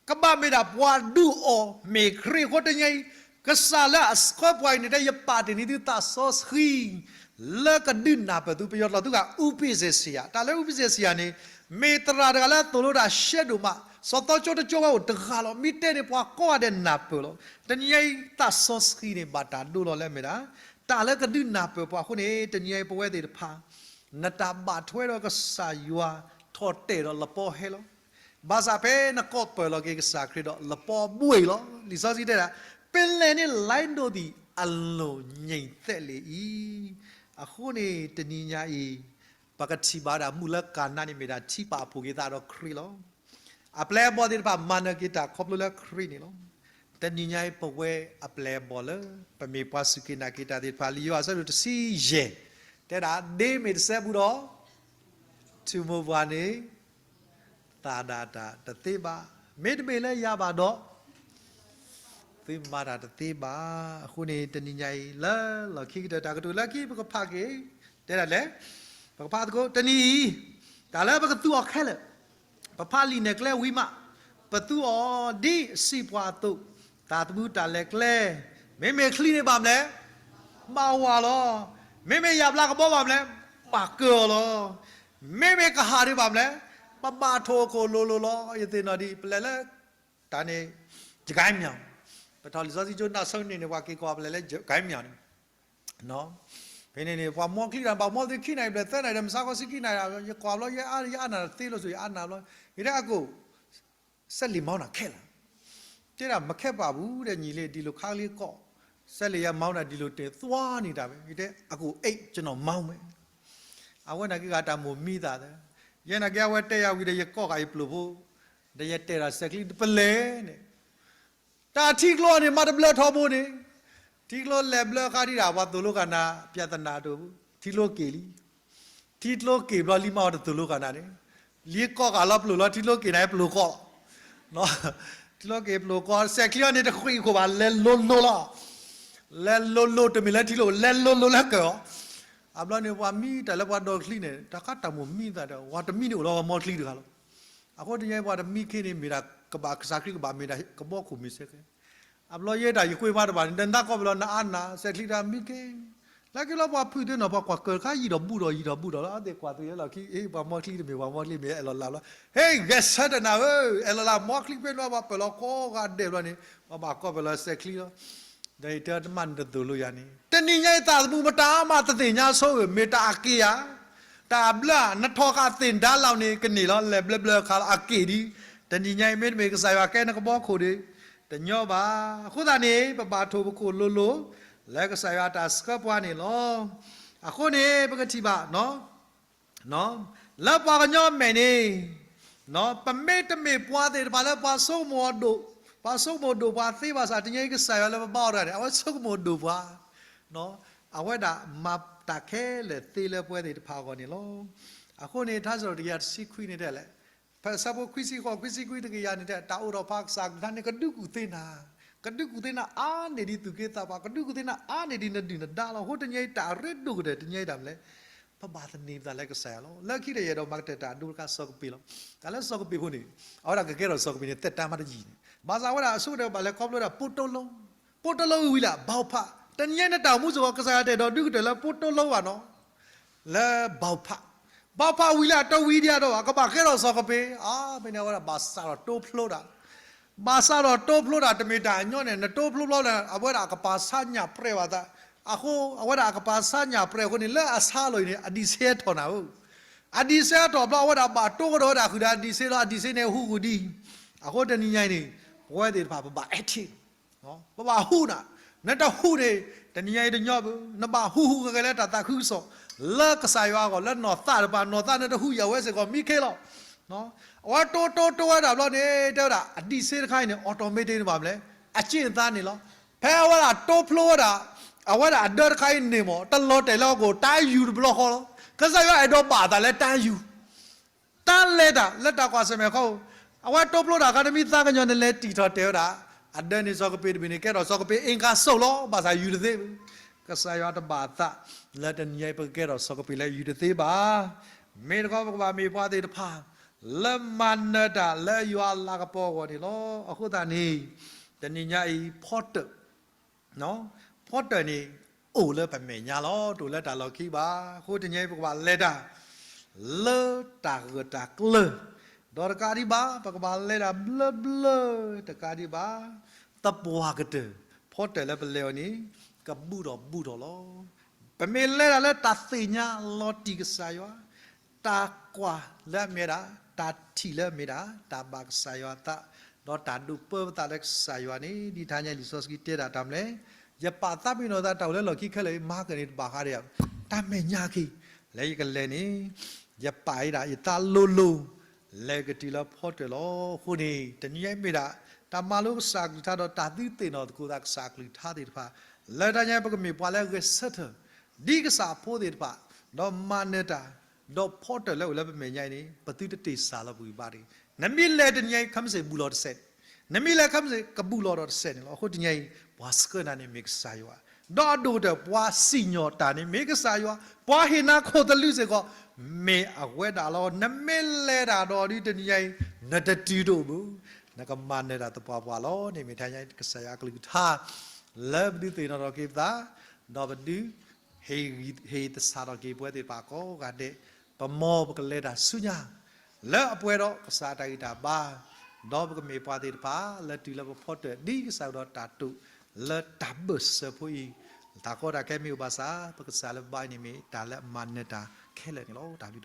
ကဘၣ်မ့ၢ်ဒၣ်ပှၤဒူအီၤ မ့ၢ်ခရံာ်အဃိတနံၤညါအံၤ ကစၢ်လၢအဆှၢပှၤအံၤန့ၣ် တဲယပာ်တ့ၢ်န့ၢ်သုသးစီဆှံ လၢကဒုးနၢ်ပၢၢ်သု ပယီၤတလီၤသုဂၤ ဥပိ္ပဇေဆရာ, တၢ်လၢဥပိ္ပဇေဆရာန့ၣ် မ့ၢ်သရၣ်တဂၤလၢသိၣ်လိတၢ်ရှဲဒိၣ်မး, စီၤသီကၠိတကၠိဝဲအိၣ်တဂၤလီၤ. မ့ၢ်တဲန့ၣ် ပှၤကိးဂၤဒဲးနၢ်ပၢၢ်လီၤ. တနံၤညါအံၤ သးစီဆှံန့ၣ် ဘၣ်တၢ်ဒိလီၤလၢအမ့ၢ်ဒၣ် တၢ်လၢကဒုးနၢ်ပၢၢ်ပှၤအဃိန့ၣ် တနံၤညါအံၤပဝဲသ့ၣ်တဖၣ် နတၢ်ဘၣ်ထွဲဒီးကစၢ်ယွၤထီၣ်တဲာ်ဒီးလပီဟဲလီၤ. ဘၣ်ဆၣ်ဖဲနကိးပၢၢ်လီၤက့ၤကစၢ်ခရံာ်ဒီးလပီဘှ့ၣ်လီၤ. လံာ်စီဆှံတဲဒၣ် ပလဲၣ်န့ၣ်လၢဒိၣ်သံအလိၤငြိမ်သက်လေ အံၤ, အဃိန့ၣ် တနံၤညါအံၤ ပကထံၣ်ဘၣ်ဝဲဒၣ်မုၢ်လၢကၤနါန့ၣ်မ့ၢ်ဒၣ်ထံပာ်ဖှိၣ်က့ၤသးဒီးခရံာ်လီၤ. အပျဲၢ်အဘီၣ်သ့ၣ်တဖၣ်မၤနၢၤက့ၤတၢ်ခီဖျိလၢခရံာ်န့ၣ်လီၤ. တနံၤညါအံၤပဝဲအပျဲၢ်အဘီၣ်လၢ ပမ့ၢ်ပှၤစူၢ်က့ၤနာ်က့ၤတၢ်သ့ၣ်တဖၣ် လံာ်ယိၤဟၣ်အဆၢဒိၣ်တဆံယဲၢ် တဲဒၣ် ဒ့မ့ၢ်တစဲဘူးဒီး ထူမိၢ်ပှၢ်န့ၣ် သးဒၣ်တၢ်တသ့ဘၣ်. မ့တမ့ၢ်လၢယၤဘၣ်ဒီး သုမၤတၢ်တသ့ဘၣ်. အဃိန့ၣ် တနံၤညါအံၤ လၢလီၢ်ခံကတၢၢ်တၢ်ကတိၤလၢခံ ပကဖးက့ၤ တဲဒၣ်လဲၣ်, ပကဖးသကိး တနံၤအံၤ တၢ်လၢပကသူအီၤခဲလၢာ် ပဖးလံာ်နဲၣ်ကျဲဝံၤမး ပသူအီၤဒ်စံးပှၤအသိး, တၢ်သမူတၢ်လဲၤကျဲ, မ့မ့ၢ်ချံန့ၣ်ဘၣ်မနုၤလဲၣ်, ဘၣ်ဝၤလီၤ. မ့မ့ၢ်ယၣ်ဘျါကဘီဘၣ်မနုၤလဲၣ်, ဘၣ်ကၢၤအီၤလီၤ. မ့မ့ၢ်ကဟၣ်ဒံးဘၣ်မနုၤလဲၣ်, ပဘၣ်ထိၣ်အခိၣ်လိၤလိၤလီၤ. ယသ့ၣ်နီၣ်ဒံး ပလဲၤလၢ တၢ်န့ၣ် ယကဲမၠၣ်, ပထီၣ်လံာ်စီဆှံကၠိနၢ်ဆိန့ၣ်န့ၣ် ပှၤက့ၤကိးပလဲၤလၢယကဲမၠၣ်န့ၣ် ဖဲန့ၣ်န့ၣ် ပှၤမီချံတၢ် ဘၣ်မီသ့ခံနၣ်ရံၣ်ဘျဲၣ်သၢနၣ်ရံၣ်ဒီး မုၢ်ဆါခီဆံခံနၣ်ရံၣ်, ယကွၢ်ဘျီ ယအါ ယအါနၢ်တသ့လိာ်ဆိ ယအါနၢ်ဘျီ, ယတဲအကိာ် စဲးလံာ်မီနၤခဲလၢာ်, တဲဒၣ်မခဲပာ်ဘူးဒီး ညီလံ ဒ်လိာ်ခါလံကိး, စဲးလံာ်ယၤမီနၤဒ်လိာ်တဲာ်သွါန့ၣ်တၢ်ဝဲ, ယတဲအကိာ် အိတ် ကျွန်တော်မောင်းမယ်, အဝဲနာ်က့ဂၤတၢ်မိၣ်မံသးသၢ, ယဲနာ်က့အဝဲတဲယၤဝံၤဒီး ယကိးဃာ်ယပျိၢ်ဖိ, ဒီးယတဲာ်ဒီးစဲးချံတပလဲၣ်န့ၣ် တၢ်ထံကျိန့ၣ် မၤတဘျၢထီဘိန့ၣ်, ထံကျိလဲၤဘျၢဃာ်ဒံးဒၣ် ပှၤသိၣ်လိကနၣ် ပြဿနာ တအိၣ်ဘူး, ထံကျိက့ၤလံ, ထံကျိက့ၤဘျီလံမး အဝဲတသိၣ်လိကနၣ်န့ၣ်, လံကိးဃာ်လီၤပျိၢ်လီၤ ထံကျိက့ၤနၤ ပျိၢ်ကိးလီၤ, ထံကျိက့ၤပျိၢ်ကိး စဲးချံအီၤန့ၣ် တဃံးခိၣ်ဘၣ် လဲၤလိၤလိၤလီၤ, လဲၤလိၤလိၤ တမ့ၢ်လၢထံကျိ လဲၤလိၤလိၤလၢကၢၤအီၤ, အဘျီန့ၣ် ပှၤမံတၢ်လၢပှၤဒိးချံန့ၣ် တၢ်ခါတၢ်မိၣ်မံသးဒီး ပှၤတမံန့ၣ်အိၣ်လီၤ ပှၤမီချံတဂၤလီၤ. အဃိတနံၤညါအံၤ ပှၤတမံခ့န့ၣ် မ့ၢ်ဒၣ်ကဘၣ် ကစၢ်ခရံာ်ကဘၣ်မ့ၢ်ဒၣ်ကဘီခိၣ်မ့ၢ်စ့ၢ်ကီး, အဘျီယဲတၢ်ယကွ့မးတဘၣ်န့ၣ် နသးကိးပလီၤ နအါနၢ် စဲးချံတၢ်မံခ့, လၢခံလီၤ ပှၤဖုၣ်သ့နီၣ် ပှၤကွၢ်ကၢၤတခါ ယံာ်ဒီးဘူးဒီး ယံာ်ဒီးဘူးဒီးလီၤ, အသ့ၣ်ကွၢ်သ့လီၢ်ခံ အ့ ပှၤမီချံတမ့ၢ် ပှၤမီချံမ့ၢ် အဲၣ်လီၤလၢ်ဘျီ, ဟ့ၣ် ဂဲၤဆၢထၢၣ်နၤဧၢ, အဲၣ်လီၤလၢ် မီချံဖဲနွံ ပှၤပၢၢ်လီၤကိးဂၤဒဲးဘျီန့ၣ် ပှၤဘၣ်ကိးပလီၤစဲးချံလီၤ. ဒီးယတဲတမ့ၢ်နတသိၣ်လိယၤန့ၣ် တနံၤညါအံၤသးသမူမတၤမးတသ့ၣ်ညါဆိဧၢ, မ့ၢ်တၢ်အက့ၤဧါ, တၢ်ဘျၢဧါ, နထီၣ်ဃာ်သ့ၣ်ဒါလီၤန့ၣ် ကန့ၢ်လီၤ လဲၤဘျၢဘျၢခါလီၤ အက့ၤဒံး, တနံၤညါအံၤ မ့တမ့ၢ်ကစၢ်ယွၤကဲနကဘီခိၣ်ဒီး တညီဘၣ်. အဃိသတးန့ၣ် ပဘၣ်ထိၣ်ပခိၣ်လိၤလိၤ လၢကစၢ်ယွၤအတၢ်ဆှၢပှၤန့ၣ်လီၤ. အဃိန့ၣ် ပကထံၣ်ဘၣ် လၢပှၤကညီမဲာ်န့ၣ် ပမ့တမ့ၢ်ပှၤသ့ၣ်တဖၣ်လၢပှၤဆိကမိၣ်အီၤဒိၣ်, ပှၤဆိကမိၣ်ဒိၣ်ပှၤသ့ဘၣ်ဆၣ် တနံၤညါအံၤကစၢ်ယွၤလၢပဘါအီၤတဂၤန့ၣ် အဝဲဆိကမိၣ်ဒိၣ်ပှၤ, အဝဲဒၣ်မၤတၢ်ခဲလၢာ်သ့လၢပဝဲသ့ၣ်တဖၣ်အဂီၢ်န့ၣ်လီၤ. အဃိန့ၣ် ထါစံးထီၣ်တကယၤတဆံခွံန့ၣ်တဲလဲၣ်, ဖဲအဆၢဖိခွံဆံဃိး ခွံဆံခွံတကယၤန့ၣ်တဲ တၢ်အိၣ်ထီၣ်ဖးကစၢ်အကလုၢ်ကထါန့ၣ် ကဒုးကူၣ်သ့နၤ, ကဒုးကူၣ်သ့နၤအါန့ၢ်ဒံးသူၣ်က့သးပှၢ်, ကဒုးကူၣ်သ့နၤအါန့ၢ်ဒံးနဒုၣ်နဒါလီၤ. အဃိတနံၤညါအံၤတၢ်အရ့ဒိၣ်ကတၢၢ်တနံၤညါအံၤတၢ်မနုၤလဲၣ်, ပဘၣ်သန့ၤပသးလၢကစၢ်ယွၤလီၤ. လၢခံတယဲၢ်ဒီးမၤကတၢၢ်တၢ်အဒိတခါစီၤကပ့ၤလီၤ. တၢ်လၢစီၤကပ့ၤဖိန့ၣ် အဝဲဒၣ်ကကဲထီၣ်စီၤကပ့ၤန့ၣ် သက်တမ်းမးတယံာ်န့ၣ် ဘၣ်ဆၣ်ဝဲဒၣ်အဆိကတၢၢ်ဘၣ်လဲၤခီဖျိဝဲဒၣ် ပိုးတူးလူး, ပိုးတူးလူးဝံၤလၢ ဘီဖး, တနံၤညါန့ၣ်တၢ်အိၣ်မူစ့ၢ်ကီး ကစၢ်ယွၤတအဲၣ်ဒိးဒုးကတၢၢ်လၢ ပိုးတူးလူး ဘၣ်နီၤ, လၢ ဘီဖး, ဘီဖးဝံၤလၢအတဝံၤဒံးအဒိးဘၣ် ကဘၣ်ကဲထီၣ်စီၤကပ့ၤ, အါ ဖဲန့ၣ်အဝဲဒၣ်ဘၣ်စးထီၣ်တိဖျိတၢ် ဘၣ်စးထီၣ်တိဖျိတၢ်တမ့ၢ်တၢ်အညီန့ၣ် နတိဖျိဘျီန့ၣ် အဝဲဒၣ်အကပာ်ဆါညၣ်ပြဲးဘၣ်သး, အဃိအဝဲဒၣ်အကပာ်ဆါညၣ်ပြဲးအဃိန့ၣ် လၢအဆါလီၤအံၤန့ၣ် အဒံးဆှဲထီၣ်နၤဧၢ, အဒံးဆှဲထီၣ်ဘျီ အဝဲဒၣ်ဘၣ်တိကဒီးဝဲဒၣ်ဃုာ်ဒီးအဒံးဆှဲလီၤ, အဒံးဆှဲန့ၣ်ဟူးဃုာ်ဒံး, အဃိတနံၤညါအံၤန့ၣ် ပဝဲသ့ၣ်တဖၣ်ပဘၣ် active ပဘၣ်ဟူးနၤ, နတဟူးန့ၣ် တနံၤညါအံၤတညီဘၣ်, နဘၣ်ဟူးဟူးဂဲၤဂဲၤလၢတၢ်သးခုကစီၣ် လၢကစၢ်ယွၤအဂီၢ် လၢနီၢ်သးတပၤ, နီၢ်သးနတဟူးယၤဝဲစ့ၢ်ကီး မံခ့လီၤ. အဝဲတိတိတိဝဲဒၣ်ဘျီန့ၣ် တဲဝဲဒၣ် အဒံးဆှဲတခါအံၤန့ၣ် automatic န့ၣ်ဘၣ်မလဲၣ်, အကျင့်သားန့ၣ်လီၤ. ဖဲအဝဲဒၣ်တိဖျိဝဲဒၣ် အဝဲဒၣ်အဒၢတခါအံၤန့ၣ်မ့ၢ် တလီၤတဲာ်လၢအဂီၢ် တၢ်ယူၢ်တဘျီဃီလီၤ. ကစၢ်ယွၤအဲၣ်ဒိးဘၣ်အသးလၢတၢ်ယူၢ် တၢ်လဲၤတၢ်လၢတၢ်ကွၢ်ဆၢၣ်မဲာ်ခီ, အဝဲတိဖျိတၢ်အခါ တမံၤသးကညီၤနလဲၤတံာ်ထီၣ်တဲာ်ဝဲဒၣ် အဒၢန့ၣ်စီၤကပ့ၤတဘ့ၣ်န့ၣ် ကဲထီၣ်စီၤကပ့ၤ အ့ၣ်ကါစိၣ်လီၤ, ဘၣ်ဆၣ်ယူၢ်တသ့ဘၣ်. ကစၢ်ယွၤတဘၣ်အသးလၢတနံၤညါအံၤ ပကကဲထီၣ်စီၤကပ့ၤလၢယူၢ်တသ့ဘၣ်. မ့ၢ်တခီ ပကဘၣ်မ့ၢ်ပှၤသ့ၣ်တဖၣ် လၢမၤနၢၤတၢ်လၢယွၤအလၤကပီၤအဂီၢ်န့ၣ်လီၤ. အဃိသတးန့ၣ် တနံၤညါအံၤ ဖီတၢၣ် ဖီတၢၣ်န့ၣ် အိၣ်လၢပမဲာ်ညါလီၤ, တအိၣ်လၢတၢ်လီၢ်ခံဘၣ်. အဃိတနံၤအံၤ ပကဘၣ်လဲၤတၢ် လၢတၢ်ဂၢၢ်တၢ်ကျၢၤ ဒီးတကးဒံးဘၣ် ပကဘၣ်လဲၤတၢ်ဘျၢဘျၢတကးဒံးဘၣ် သပှၢ်ကတၢၢ် ဖီတၢၣ်လၢပလဲၤအီၤန့ၣ် ကဘူးထီၣ်ဘူးထီၣ်လီၤ. ပမ့ၢ်လဲၤတၢ်လၢတၢ်သ့ၣ်ညါလီၤတံၢ်ကစၢ်ယွၤ, တၢ်ကွၢ်လၢအမ့ၢ်ဒၣ်, တၢ်ထံၣ်လၢအမ့ၢ်ဒၣ်, တၢ်ဘၣ်ကစၢ်ယွၤအသး, ဒီးတၢ်ဒိးပၢပသးလၢကစၢ်ယွၤန့ၣ် ဒ်တနံၤညါအံၤလံာ်စီဆှံတဲဒၣ်တၢ်မနုၤလဲၣ်, ယပာ်သးပ့ၤနီၣ်သးတၢ်အိၣ်လၢလီၢ်ခံခဲလၢာ်အံၤ မၤကန့ၢ်တဘၣ်ဃးဒီး တၢ်မဲာ်ညါက့ၤ လၢယကလဲၤန့ၣ် ယပာ်ဒၣ်ယသးလိၤလိၤ လဲၤကတုၤလၢဖီတၢၣ်လီၤ. အဃိန့ၣ် တနံၤညါအံၤမ့ၢ်ဒၣ် တၢ်မၤလိကစၢ်အကလုၢ်ကထါဒီးတၢ်သုသ့ၣ်နီၣ်သကိးသးကစၢ်အကလုၢ်ကထါသ့ၣ်တဖၣ်, လၢတနံၤညါအံၤ ပကမ့ၢ်ပှၤလၢအဂဲၤဆၢထၢၣ် ဒ်ကစၢ်အဖိသ့ၣ်တဖၣ်, ဒီးမၤနၢၤတၢ်, ဒီးဖီတၢၣ်လၢအိၣ်လၢပမဲာ်ညါအံၤန့ၣ် ပသုတတ့ၢ်စၢ်လီၤပဂံၢ်ဘါတဂ့ၤ. နမ့ၢ်လဲၤတနံၤညါအံၤ ခဲမုၢ်ဆ့ၣ်ဘူးလီၤတစဲး, နမ့ၢ်လဲၤခဲမုၢ်ဆ့ၣ်ကဘူးလီၤဒီးတစဲးန့ၣ်လီၤ. အဃိတနံၤညါအံၤ ပှၤဆှၢနၤန့ၣ်မ့ၢ်ကစၢ်ယွၤ, ဒီးအဒိၣ်ကတၢၢ် ပှၤစံၣ်ညီၣ်တၢ်န့ၣ်မ့ၢ်ကစၢ်ယွၤ, ပှၤဟ့ၣ်နၤခိၣ်သလုးစ့ၢ်ကီး မ့ၢ်အဝဲဒၣ်လီၤ. နမ့ၢ်လဲၤတၢ်ဒီးဒ်တနံၤညါအံၤ နတတုၤတအိၣ်ဘၣ်, နကမၤနၢၤတၢ်သပှၢ်ပှၢ်လီၤ. န့ၣ်မ့ၢ်တနံၤညါအံၤ ကစၢ်ယွၤအကလုၢ်ကထါ လၢပဒုးသ့ၣ်နီၣ်ထီၣ်က့ၤပသး, ဒီးပဒုး ဟ့ၣ်သဆၣ်ထီၣ်က့ၤပဝဲသ့ၣ်တဖၣ်ကိးဂၤဒဲး, ပမ်ပကလဲၤတၢ်ဆူညါ လၢအပှဲၤဒီးကစၢ်အတၢ်ဂံၢ်တၢ်ဘါ, ဒီးပကမ့ၢ်ပှၤသ့ၣ်တဖၣ် လၢတုၤလၢပဖီတၢၣ် ဒ်ကစၢ်ကဒီးတၢ်တိာ် လၢတၢ်ဘၢၣ်စၢၤဖိအံၤ, တၢ်ကီတၢ်ခဲမ့ၢ်အိၣ်ဘၣ်ဆၣ် ပကစၢ်လၢပဘါအံၤန့ၣ်မ့ၢ်တၢ်လၢအမၤနၢၤတၢ်ခဲလၢာ်န့ၣ်လီၤ. တၢ်ဘျုး